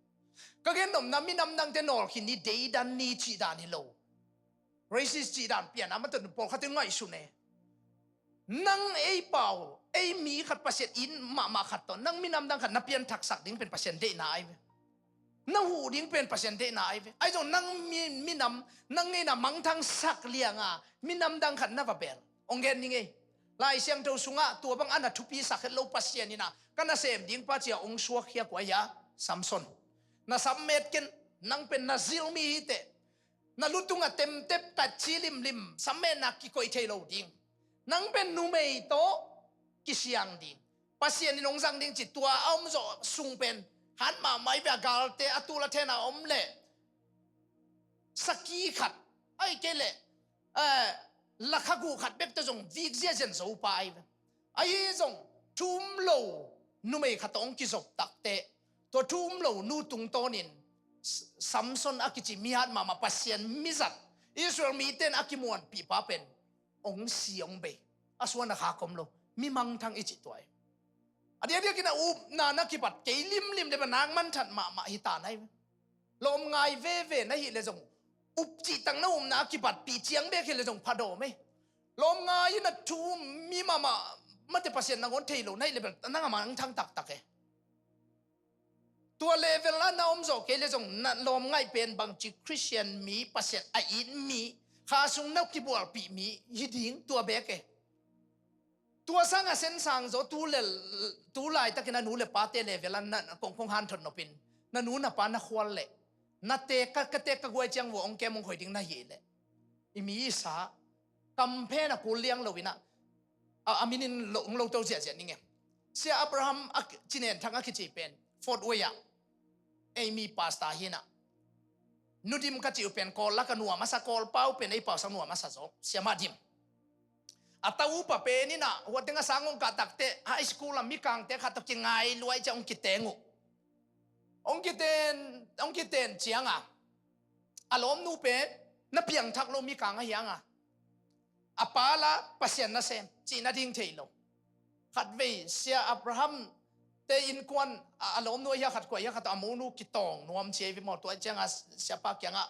Ka gen nopna minam dangte nawl khin ni deidan ni cih dan hi lo. Racist cih dan pian a matun pawlkhat in ngaihsun e. Nang ei pau ei mi khat Pasian in mahmah khat tawh nang minam dang khat na pianthaksak ding pen Pasian deihna ahi ve. Na huh ding pen Pasian deihna ahi ve. Ahi zong nang mi, minam nang ngeina mangthangsak lianga minam dang khat na va bel. Hong gen ni ngei. Lai Siangtho sungah tua bang a na thupisak het lo Pasian ina ka nasem ding pa cia hong suak hiak uh ahi a Samson. Na sam met ken, nang pen na zil mi hi teh. Na lutung a temtep, tatci limlim, sam metna kikoih thei lo ding. Nang pen numei tawh kisiang ding. Pasian in hong zang ding ci, tua a om zawh sung pen hat mahmah hi ve. A galte a tul a then a om leh sakhi khat, ahih kei leh, eh, lakha guk khat bek tawh zong vik ziahziah zo pa ahi ve. Ahi zong thu um lo numei khat tawh hong kizop takteh, tua thu um lo nu tungtawnin S-, Samson a kici mi hat mahmah, Pasian mizat, Israel mite in a kimuanpih pa pen hong si hong bei. A suan a khak om lo, mi mangthang i cih tua hi. A diakdiakin a upna na kibat kei limlim leh bel nak manthat mahmah hi ta na hi. Lawm ngai veve na hih leh zong, up cih tak na upna a kibatpih ciang bek hi leh zong phadawm hi. Lawm ngai in a thu um mi mahmah, mate Pasian nangawn thei lo na hih leh bel nang a mangthang taktak hi. Tua level ah na om zawh kei leh zong, na lawm ngaih pen bangci Khristian mi, Pasian a it mi, kha sung na kibualpih mi hi ding, tua bek hi. Tua sangah sensang zaw, tu le, tu laitakin a nu le pate level ah na, kong, kong hanthot nopin, na nu na pa na khual leh, na teek ka, ka teek ka guai ciang vua hong kem hong khoi ding na hih leh, i mi i sa, kam phen a kul liang lo in ah, a, a minin lo, hong lo to ziahziah ning e. Sia Abraham a ki-, Cinen Thang a kici pen, Fort Wayne ah, ei mi pastor hi in ah. Nu Dim ka cih uh pen Kawl lak a nuam a sa, Kawl pau pen ei pau sang nuam a sa zaw, Siamah Dim. A ta upa pen in ah, hua teng a sang hong kah takteh, high school a mikangte khat tawh kingai luai ciang hong kiteng uh. Hong kiten, hong kiten ciang a, a lawmnu pen na piangthak lo mikang ahi hang a, a pa la Pasian nasem cih na ding thei lo. Khatvei Sia Abraham te innkuan a, a lawmnu ahi a khat kua ahi a khat a monu kitawng nuam ci ahi ve maw. Tua ciang a siapa kiangah,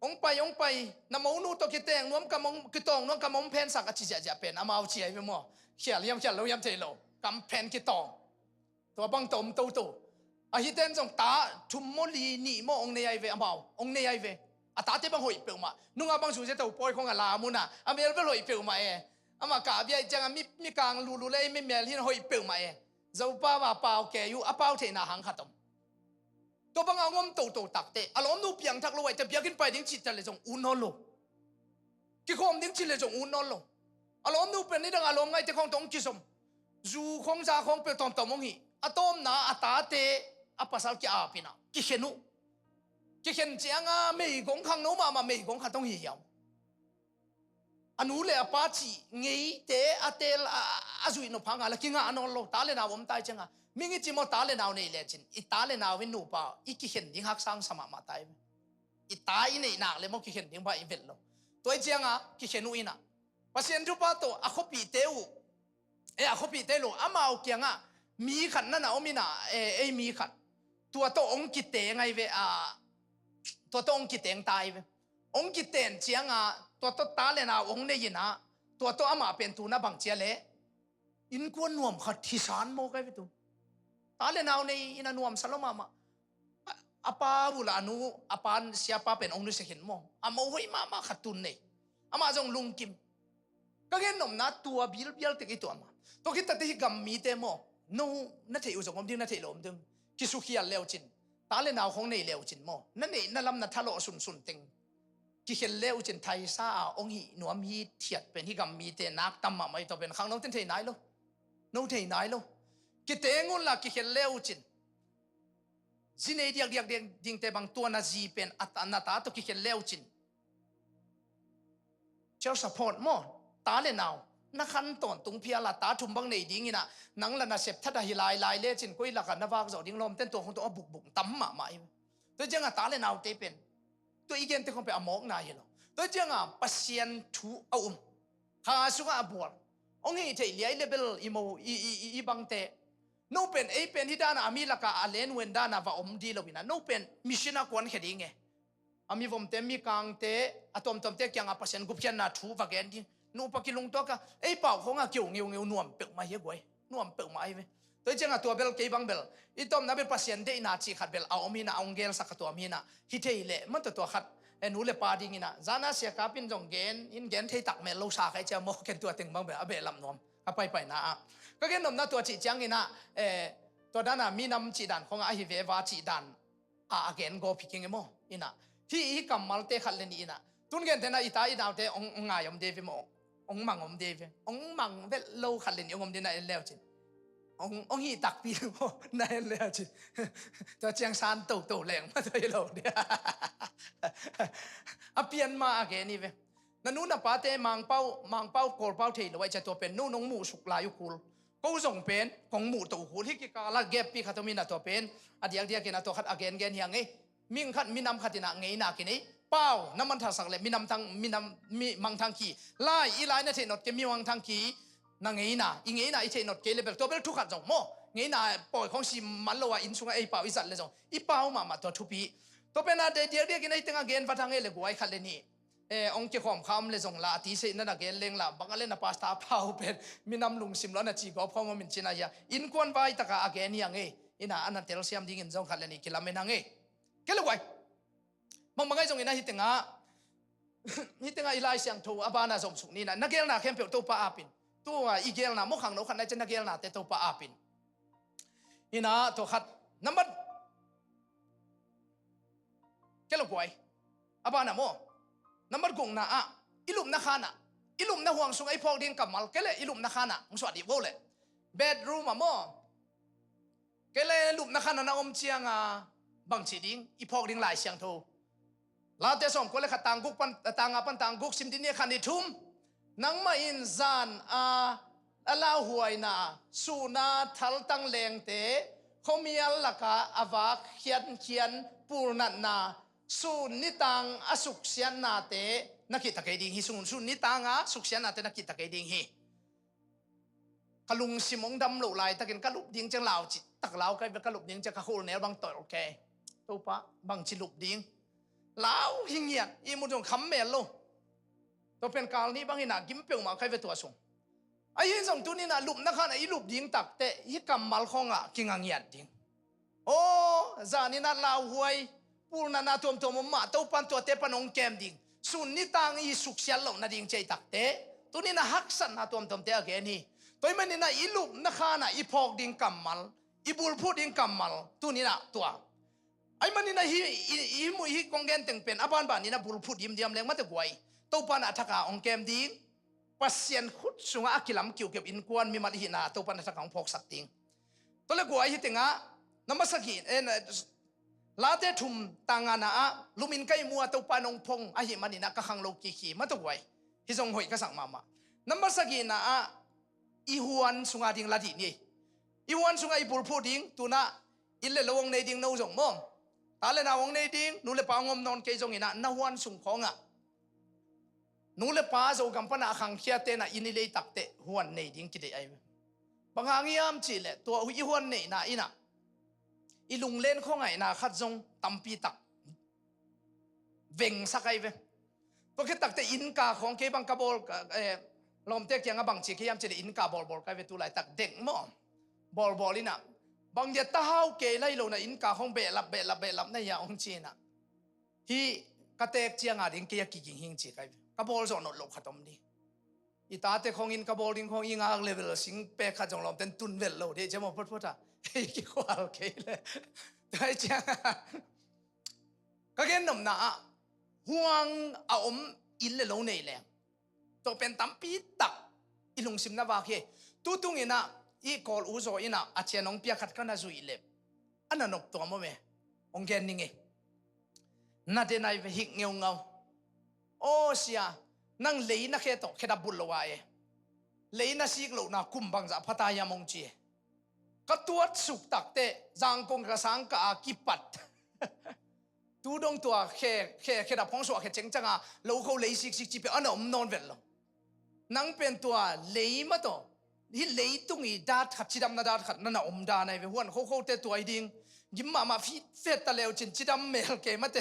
hong pai, hong pai, na monu tawh kiteng nuam ka mong, kitawng nuam ka mong phensak a ci ziahziah pen amau ci ahi ve maw. Khial hiam khial lo hiam thei lo, kam phen kitawng. Tua bang tawh om toto. Ahi ten zong ta thum maw li nih maw hong nei ahi ve amau, hong nei ahi ve. A tate bang hoih peuhmah. Nungah bang sung sia to pawi khong a lam un a, a mel bel hoih peuhmah e. Amah kah bia ih ciang a mi, mikang lulu le ei mi mel hin hoih peuhmah e. Zopa va pau kei uh, a pau theihna hang khat om. Tua bangah hong om toto takteh, a lawmnu piangthak lo ahih teh biakinn pai ding cih ta leh zong ut nawn lo. Kikhawm ding cih leh zong ut nawn lo. A lawmnu pen nidang a lawm ngaihte khawng tawh hong kizom. Zu khawng za khawng peuh tawmtawm hong hih. A tawpna a tate a pasal ki-ap in ah kikhen uh. Kikhen ciang a meigong khangno mahmah meigong khat hong hi hiam. A nu le a pa cih ngeite a teel a, a zuih nop hang a la kingah nawn lo, ta le nau om ta ih ciang a. Ming i cih maw, ta le nau nei lecin i ta le nau in nupa i kikhen ding haksa sa mahmah ta hi. I ta i neih nak le maw kikhen ding bang i velh lo. Tua ih ciang a kikhen uh in ah, Pasian thupha tawh a khuapihte uh, eh, a khuapihte lo, amau kiangah mi khat na na om in ah, eh, ei mi khat. Tua tawh hong kiteng ahi ve, ah, tua tawh hong kiteng ta ahi ve. Hong kiten ciang a, tua tawh ta le nau hong nei in ah, tua tawh amah pen tu na bang ci a leh, innkuan nuam khat hi san mawk ahi ve tu. Ta le nau nei in a nuamsa lo mahmah. A, a pa uh la a nu, a pa siapa pen hong nusia khin maw. A mo hoih mahmah khat tun nei. Amah zong lungkim. Ka gen nopna tua bilbial tek i tuam a. Tua khit takte hih gam mite maw, no na theih uh zong om ding, na theih lo om ding. Kisukhial le uh cin, ta le nau khong nei le uh cin maw, na neihna lam na thalawh sunsun teng kikhel le uh cin thaisa a hong hih nuam hithiat pen hih gam mite nak tam mahmah hi. Tua pen khangno ten thei nai lo. No thei nai lo. Kiteng un la kikhel le uh cin zi nei diakdiak ding, dingte bang tua na zi pen a ta, na ta tawh kikhel le uh cin child support maw, ta le nau na khan tawntung phial a ta thum bang nei ding in ah, nang la na sep that ahi lailai lecin koi lakah na vak zawh ding lawmten tua khong tawh a bukbuk tam mahmah hi. Tua ciangah ta le naute pen tua i gente khong pen a mawkna hi lo. Tua ciangah Pasian thu a um, kha sungah a bual, hong hih theih liai le bel i mo i, i, i, i bangte. No pen ei pen hih danah a mi lakah a lenuen danah va om dih lo in ah, no pen mission ah kuankhia ding e. A mivomte, mikangte, a tuamtuamte kiangah Pasian gupkhiatna thu va gen ding. Nupa kilungtuak a, ei pau khawngah kiu ngeungeu nuam peuhmah hi a guai. Nuam peuhmah ahi ve. Tua hi ciangah tua bel kei bang bel i tawpna bel Pasian deihna cih khat bel a om hi in ah, a hong gelsak kha tuam hi in ah, hi thei leh man tua tua khat, eh, nu le pa ding in ah, zana sia kapin zong gen in gen thei tak mel lo sa kha i cia maw, ken tua teng bang bel a behlap nuam ka paipaina ah. Ka gen nopna tua cih ciangin ah, eh, Tua dana minam cih dan khong a ahi veva cih dan a a gen gawp hi keng e maw. Ina, hih i kammalte khat le nih ina, tun gentehna i ta i naute hong, hong ngai om dei ve maw? Hong mang om dei ve. Hong mang vet lo khat le nih hong om dei na en leu cin. Hong, hong hih takpi lo na en leu cin. Tua ciang san toto leng mah tua hi lo dei. A pian ma a gen hi ve. Na nu na pate Mangpau, Mangpau Kawlpau thei lo ai cia tua pen nu nong muhsuk lai uh kul. Ko zong pen kong muh to uh kul. Hih kikala gap pi khat om ina tua pen a diakdiak ina tua khat a gengen hi a ngei. Ming khat minam khat ina ngeina kinei. Pau na mangthangsak le minam thang, minam, mi mangthang ki. Lai i lai na theih not kei mi mangthang ki. Na ngeina, i ngeina i theih not kei le bel tua bel thu khat zong maw. Ngeina pawi khong si man lo a inn sunga ei pau i zat le zong i pau mahmah tua thupi. Tua pen a diakdiak ina hih teng a gen vat hang e le guai khat le nih. Eh, hong kikhawm kha om le zong la a ti seih na na gen leng la bang a le na pasta pau pen minam lungsim lo na ci gawp khong om in cina hia. Innkuan vai taka a gen hi a ngei. Ina a na telsiam dingin zong khat le nih kilamen a ngei. Kei le guai. Bangbangai zong ina hih tengah, hih tengah i Lai Siangtho a bana zomsuk nina na gelna khempeuh Topa apin. Tua i gelna maw khangno khat nai cian na gelnate Topa apin. Ina tua khat nambat Kei lo guai. A bana maw. Nambat gukna ah i lupna khana, i lupna huang sunga i phawk ding kammal kei le i lupna khana hong suah dih vo le. Bedroom ah maw. Kei le lupna khana na om cianga bangci ding i phawk ding Lai Siangtho. Late sawm kua le khat tang guk pan, tang nga pan tang guk sim dih ni khan i thum. Nangmah in zan a a lauhuaina, sun a thaltang lengte, khuamial laka a vak khiankhian pulnatna, sun nitang a suksiatnate na kihta kei ding hi. Sun, sun nitang a suksiatnate na kihta kei ding hi. Ka lungsim hong dam loh laitakin ka lup ding ciang lau cih tak lau kai ve, ka lup ding ciang ka khulnel bang tolh kei. Topa bangci lup ding. Lau hi ngiat, ihmut zong kham mel lo. Tua pen kal nih bangin a gim peuhmah kai ve tua sung. Ahi zong tunin a lupna khan a i lup ding takteh hih kammal khawngah kinga ngiat ding. Aw, zanin a lauhuai pulnatna tuamtuam om mah Topan tuate pan hong kem ding. Sun nitang i suksiat loh nading ciai takteh tunin a haksatna tuamtuamte a gen hi. Tua ahih manin a i lupna khan a i phawk ding kammal, i bulphuh ding kammal tunin a tua. Ahih manin a hi, i, i, i muh hi kong gen teng pen a banbanin a bulphuh dimdiam leng mate guai. Topan a thaka hong kem ding. Pasian khut sungah a kilam kiukiu innkuan mimal ihihna Topan a thaka hong phawksak ding. Tua le guai hi tengah na masa gih, eh, na, Late thum tangana ah lumin ka ihmu a Topan hong phong ahih manin a ka khanglo kikhi mate guai. Hi zong hoih ka sak mahmah. Na masa gihna ah i huan sunga ding la dih ni. I huan sungah i bulphuh ding, tunah inn le lo hong nei ding no zong maw. Ta le nau hong nei ding, nu le pa hong om nawn kei zongin ah na huan sung khawngah. Nu le pa Zogam pana a khangkhiate na inn i lei takteh huan nei ding kideih ahi. Bang hang hiam cihleh tua i huan neihna in ah i lunglen khuangaihna khat zong tampi tak vengsak ahi ve. Tua khit takteh innka khawng kei bang ka bawl, eh, lawmte kiangah bang ci kei hiam cihleh innka bawlbawl kai ve tu laitak dek maw. Bawlbawl in ah bang dia ta hau kei lai lo na innka khawng behlap, behlap, behlap na hia hong ci in ah. Hih ka teek cianga ding kei a kiging hing ci kai ve. Ka bawl zawh nawn loh khat om ni. I tate khawngin ka bawl ding khawng i ngak level sing pek khat zong lawmten tun vel lo dih ciam aw photphot a. Hei kikhual kei le. Tua hi cianga ka gen nopna ah huang a om inn le lo nei leng tua pen tampi tak i lungsim na vak hi. Tutung in ah i Kawl u zaw in ah a cian hong pia khat ka na zuih leh a na nop tua maw me. Hong gen ning e. Na den ai ve hik ngeungau. Aw sia, nang lei na khe tawh khedap bulh lo a e. Lei na sik lohna kum bangzah phata hiam hong ci e. Ka tuat suk takteh zangkong ka sang ka a kipat. Tu dong tua khe, khe, khedap hong suah khe cengcanga lo kho lei siksik ci peuh a na om nawn vet lo. Nang pen tua lei mah tawh hih leitung i dat khat, cidamna dat khat na na om dan ahi ve. Huan khokhote tua hi ding. Gim mahmah fit fet ta leu cin cidam mel kei mate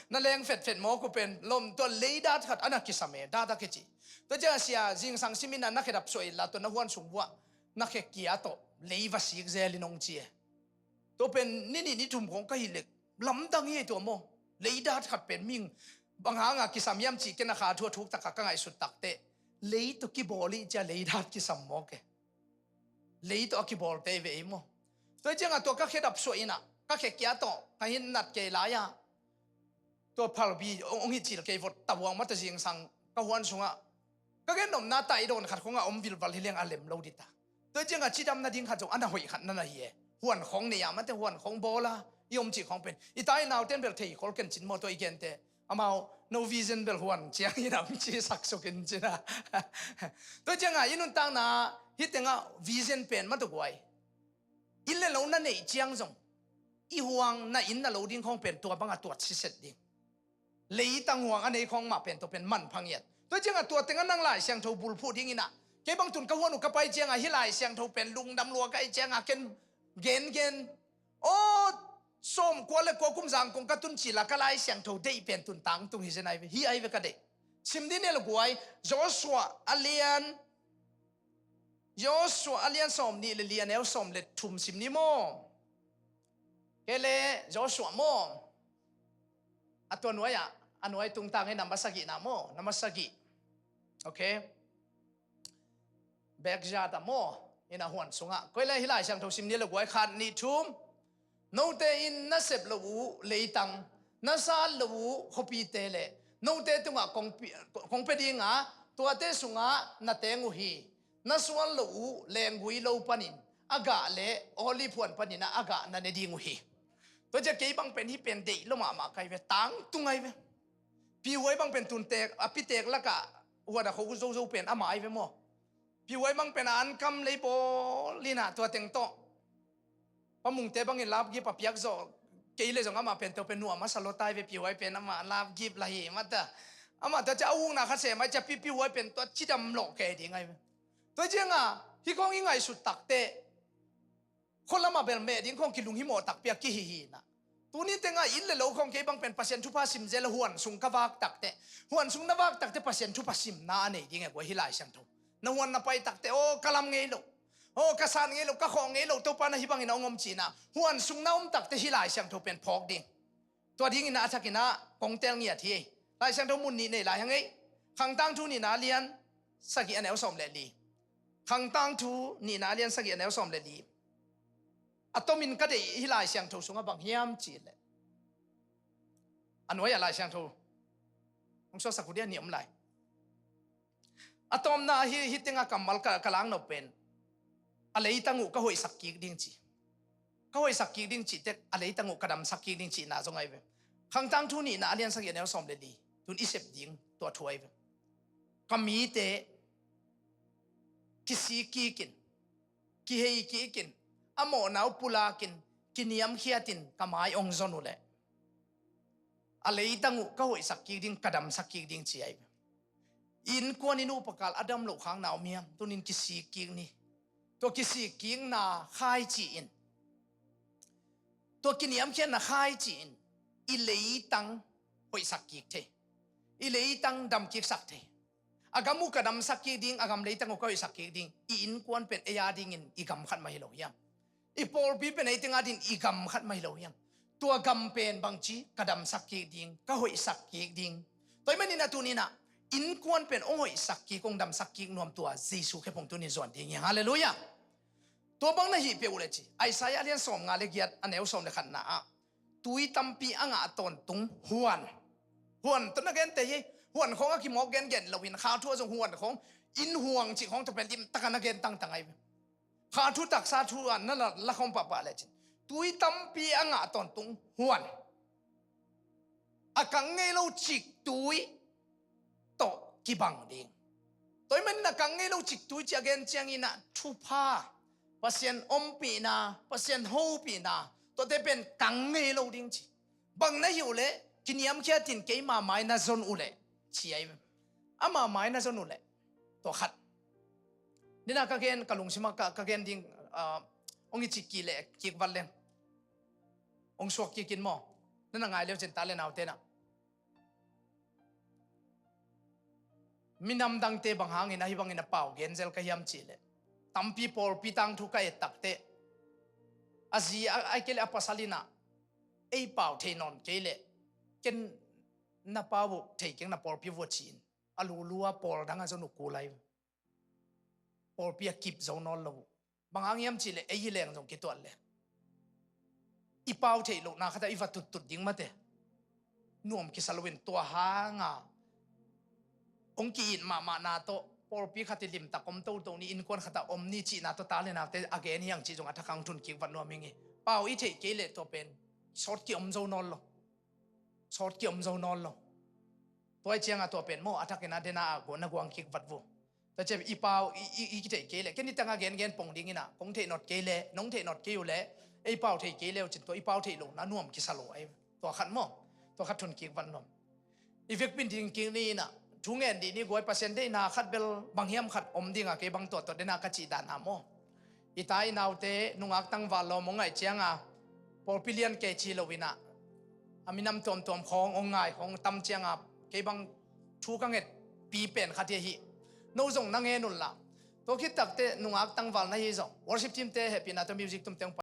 na leng fetfet mawk uh pen lom tua lei dat khat a na kisam e, dat a kici. Tua ciang a sia zingsang simin a na khedap suah inla tua na huan sung vuah na khe kia tawh lei va sik zelin hong ci e. Tua pen ni nih ni thum khawng ka hih leh lamdang hi tua maw. Lei dat khat pen ming bang hanga kisam hiam cih ken a kha thu a thuk taka ka ngaihsut takteh lei tawh kibawl ih cia lei dat kisam mawk e. Lei tawh a kibawlte hi ve ei maw. Tua ciangah tua ka khedap suah inah ka khe kia tawh ka hin nat kei lai-ah tua phalbi hong hi cil kei vot tabuang mata zingsang ka huan sungah ka gen nopna tai dawn khat khongah om vilval hi leng a lem lo dita. Tua ciangah cidam nading khat zong a na hoih khat na na hi e. Huan khong nei a mate huan khong bawl a i om cih khong pen i tai nauten bel thei khol ken cin maw tua i gente. Amau no vision bel huan ciang i nam ci sak sukin cina. Tua ciangah i nuntakna hi tengah vision pen matuguai inn le lo na neih ciang zong i huang na inn na lo ding khong pen tua bangah tuat siset ding. Leitang huang a nei khong mah pen tua pen manpha ngiat. Tua ciangah tua tengah nang Lai Siangtho bulphuh dinginah kei bang tun ka huan uh ka pai ciangah hi Lai Siangtho pen lungdam lua ka hi ciangah ken gengen aw sawm kua le kua kum zang kong ka tun cila ka Lai Siangtho deih pen tun tangtung hi zen ai ve hi ai ve ka deih. Sim din el guai Joshua a lian Joshua a lian sawm nih le li a neu sawm le thum sim ni maw? Kei le Joshua maw? A tua nuai ah a nuai tungtang hi namba sagihna maw? Namba sagih. Okay. Bekzat ah maw? Ina huan sungah koi le hi Lai Siangtho sim ni le guai khat nih thum. Note in na sep lo uh leitang na sat lo uh khuapite le note tungah kong pia dinga tuate sungah na teng uh hi. Na suan lo uh lenggui lo panin a gah le olive huan panin a gah na ne ding uh hi. Tua cia kei bang pen hi pen deih lo mahmah kai ve tangtung ai ve. Pihuai bang pen tuntek a pitek lakah huan a kho zozo pen ama ai ve maw? Pihuai bang pen a ankam lei bawl inah tua teng tawh Pamungte bangin lapgip a piak zawh kei le zong amah pen to pen nuam a sa lawtai ve pihuai pen amah lapgip la hi mata. Amah tua cia a ukna kha sem ai cia pipihuai pen tua cidam lawh kei ding ai ve. Tua cianga hi khong i ngaihsut takte khualamah bel meh ding khong kilung hi mawh takpi a kihi hi na. Tuni tenga inn le lo khong kei bang pen Pasian thupha sim zel a huan sung ka vak takte huan sung na vak takte Pasian thupha simna a nei ding e guai hi Lai Siangtho. Na huan na pai takte aw ka lam ngei lo. Aw ka san ngei lo ka khawh ngei lo Topa na hi bangin a hong om cina huan sung na om takte hi Lai Siangtho pen phawk ding. Tua dingin a thakinah kong tel ngiat hi. Lai Siangtho mun nih nei lai hang ei. Khangtang thu nihna a lian sagih a neu sawm le li. Khangtang thu nihna a lian sagih a neu sawm le li. A tomin ka deih hi Lai Siangtho sungah bang hiam cih leh a nuai ah Lai Siangtho hong suaksak uh dia nih om lai. A tawpna hi hi tenga kammal ka, ka lang nop pen a leitang uh ka hoihsak kik ding ci. Ka hoihsak kik ding cih tek a leitang uh ka damsak kik ding cihna zong ai ve. Khangtang thu nihna a lian sagih a neu sawm le li tun i sep ding tua thu ai ve. Ka mite kisik kikin kihei kikin a mawhna uh pulakin kiniamkhiatin ka mai ong zon uh leh a leitang uh ka hoihsak kik ding ka damsak kik ding ci ai ve. Innkuan in upakal a dam loh khakna om hiam tunin kisik kik ni. Tua kisik kikna khai ci-in tua kiniamkhiatna khai ci-in i leitang hoihsak kik thei. I leitang dam kiksak thei. A gam uh ka damsak kik ding a gam leitang uh ka hoihsak kik ding i innkuan pen ei a dingin i gam khat mah hi lo hiam? I pawlpi pen ei tenga din i gam khat mah hi lo hiam? Tua gam pen bangci ka damsak kik ding ka hoihsak kik ding. Tua i maninah tuninah innkuan pen hong hoihsak kik hong damsak kik nuam tua Jesu khephung tunin zuan ding hiang. Halleluiah. Tua bang na hih peuh uh le ci Isaiah a lian sawm nga le giat a neu sawm le khatna ah tui tampi a ngah tawntung huan. Huan tawh na gente hi. Huan khawng a kimawk gengen loin kha thu a zong huan khawng in huang cih khawng tawh pen limtaka na gen tangtang ai ve. Kha thu taksa thu a na la khawng pahpah lecin tui tampi a ngah tawntung huan. A kang ngei lo cik tui tawh kibang ding. Tua i manin a kang ngei lo cik tui ci a gen ciangin ah thupha Pasian ompihna Pasian hopihna tuate pen kang ngei lo ding ci. Bang na hi uh leh kiniamkhiatin keima mai na zon uh leh ci ai. Ama mai na zon uh leh tua khat. Nina ka gen ka lungsimah ka, ka gen ding hong i cik kik leh kik vat leng hong suak kikin maw? Nana ngai leu cin ta le nau tenah minam dangte bang hangin ahi bangin a pau genzel ka hiam cih leh tampi pawlpi tangthu ka et takte a zi a, ai kei leh a pasal inah ei pau thei nawn kei leh ken na pau uh thei keng na pawlpi vua ci-in a lulua pawl dang a zon uh kul ai. Pawlpi a kip zo nawn lo uh bang hang hiam cih leh ei hi leng zong kituat leh i pau theih lohna khat ah i va tuttut ding mate. Nuam kisa loin tua hanga hong ki-it mahmahna tawh pawlpi khat i limtak om toto ni, innkuan khat ah om ni cihna tawh ta le naute a gen hi hang cih zong a thak hang thun kik vat nuam ing i. Pau i theih kei leh tua pen sawt ki-om zo nawn lo. Sawt ki-om zo nawn lo. Tua i cianga tua pen maw a thakin a dena a guan a guang kik vat vu. Tua ciang i pau i, i, i kitheih kei leh ken i tanga gengen pong dingin ah kong theih not kei leh nong theih not kei uh leh ei pau thei kei leh uh cin tua i pau theih lohna nuam kisa lo ai. Tua khat maw, tua khat thun kik vat nuam. I vekpin ding kik ni in ah thu ngen dih ni guai, Pasian deihna khat bel bang hiam khat om dinga kei bang tua tua dena ka cih dana maw. I ta i naute nungak tangval lawm hong ngaih cianga pawlpi lian kei ci lo in ah a minam tuamtuam khawng hong ngai khawng tam cianga kei bang thu ka nget pi pen khat hi ahi. No zong na ngen unla. Tua khit takte nungak tangval na hi zong worship team te hehpihna tawh music tumte hong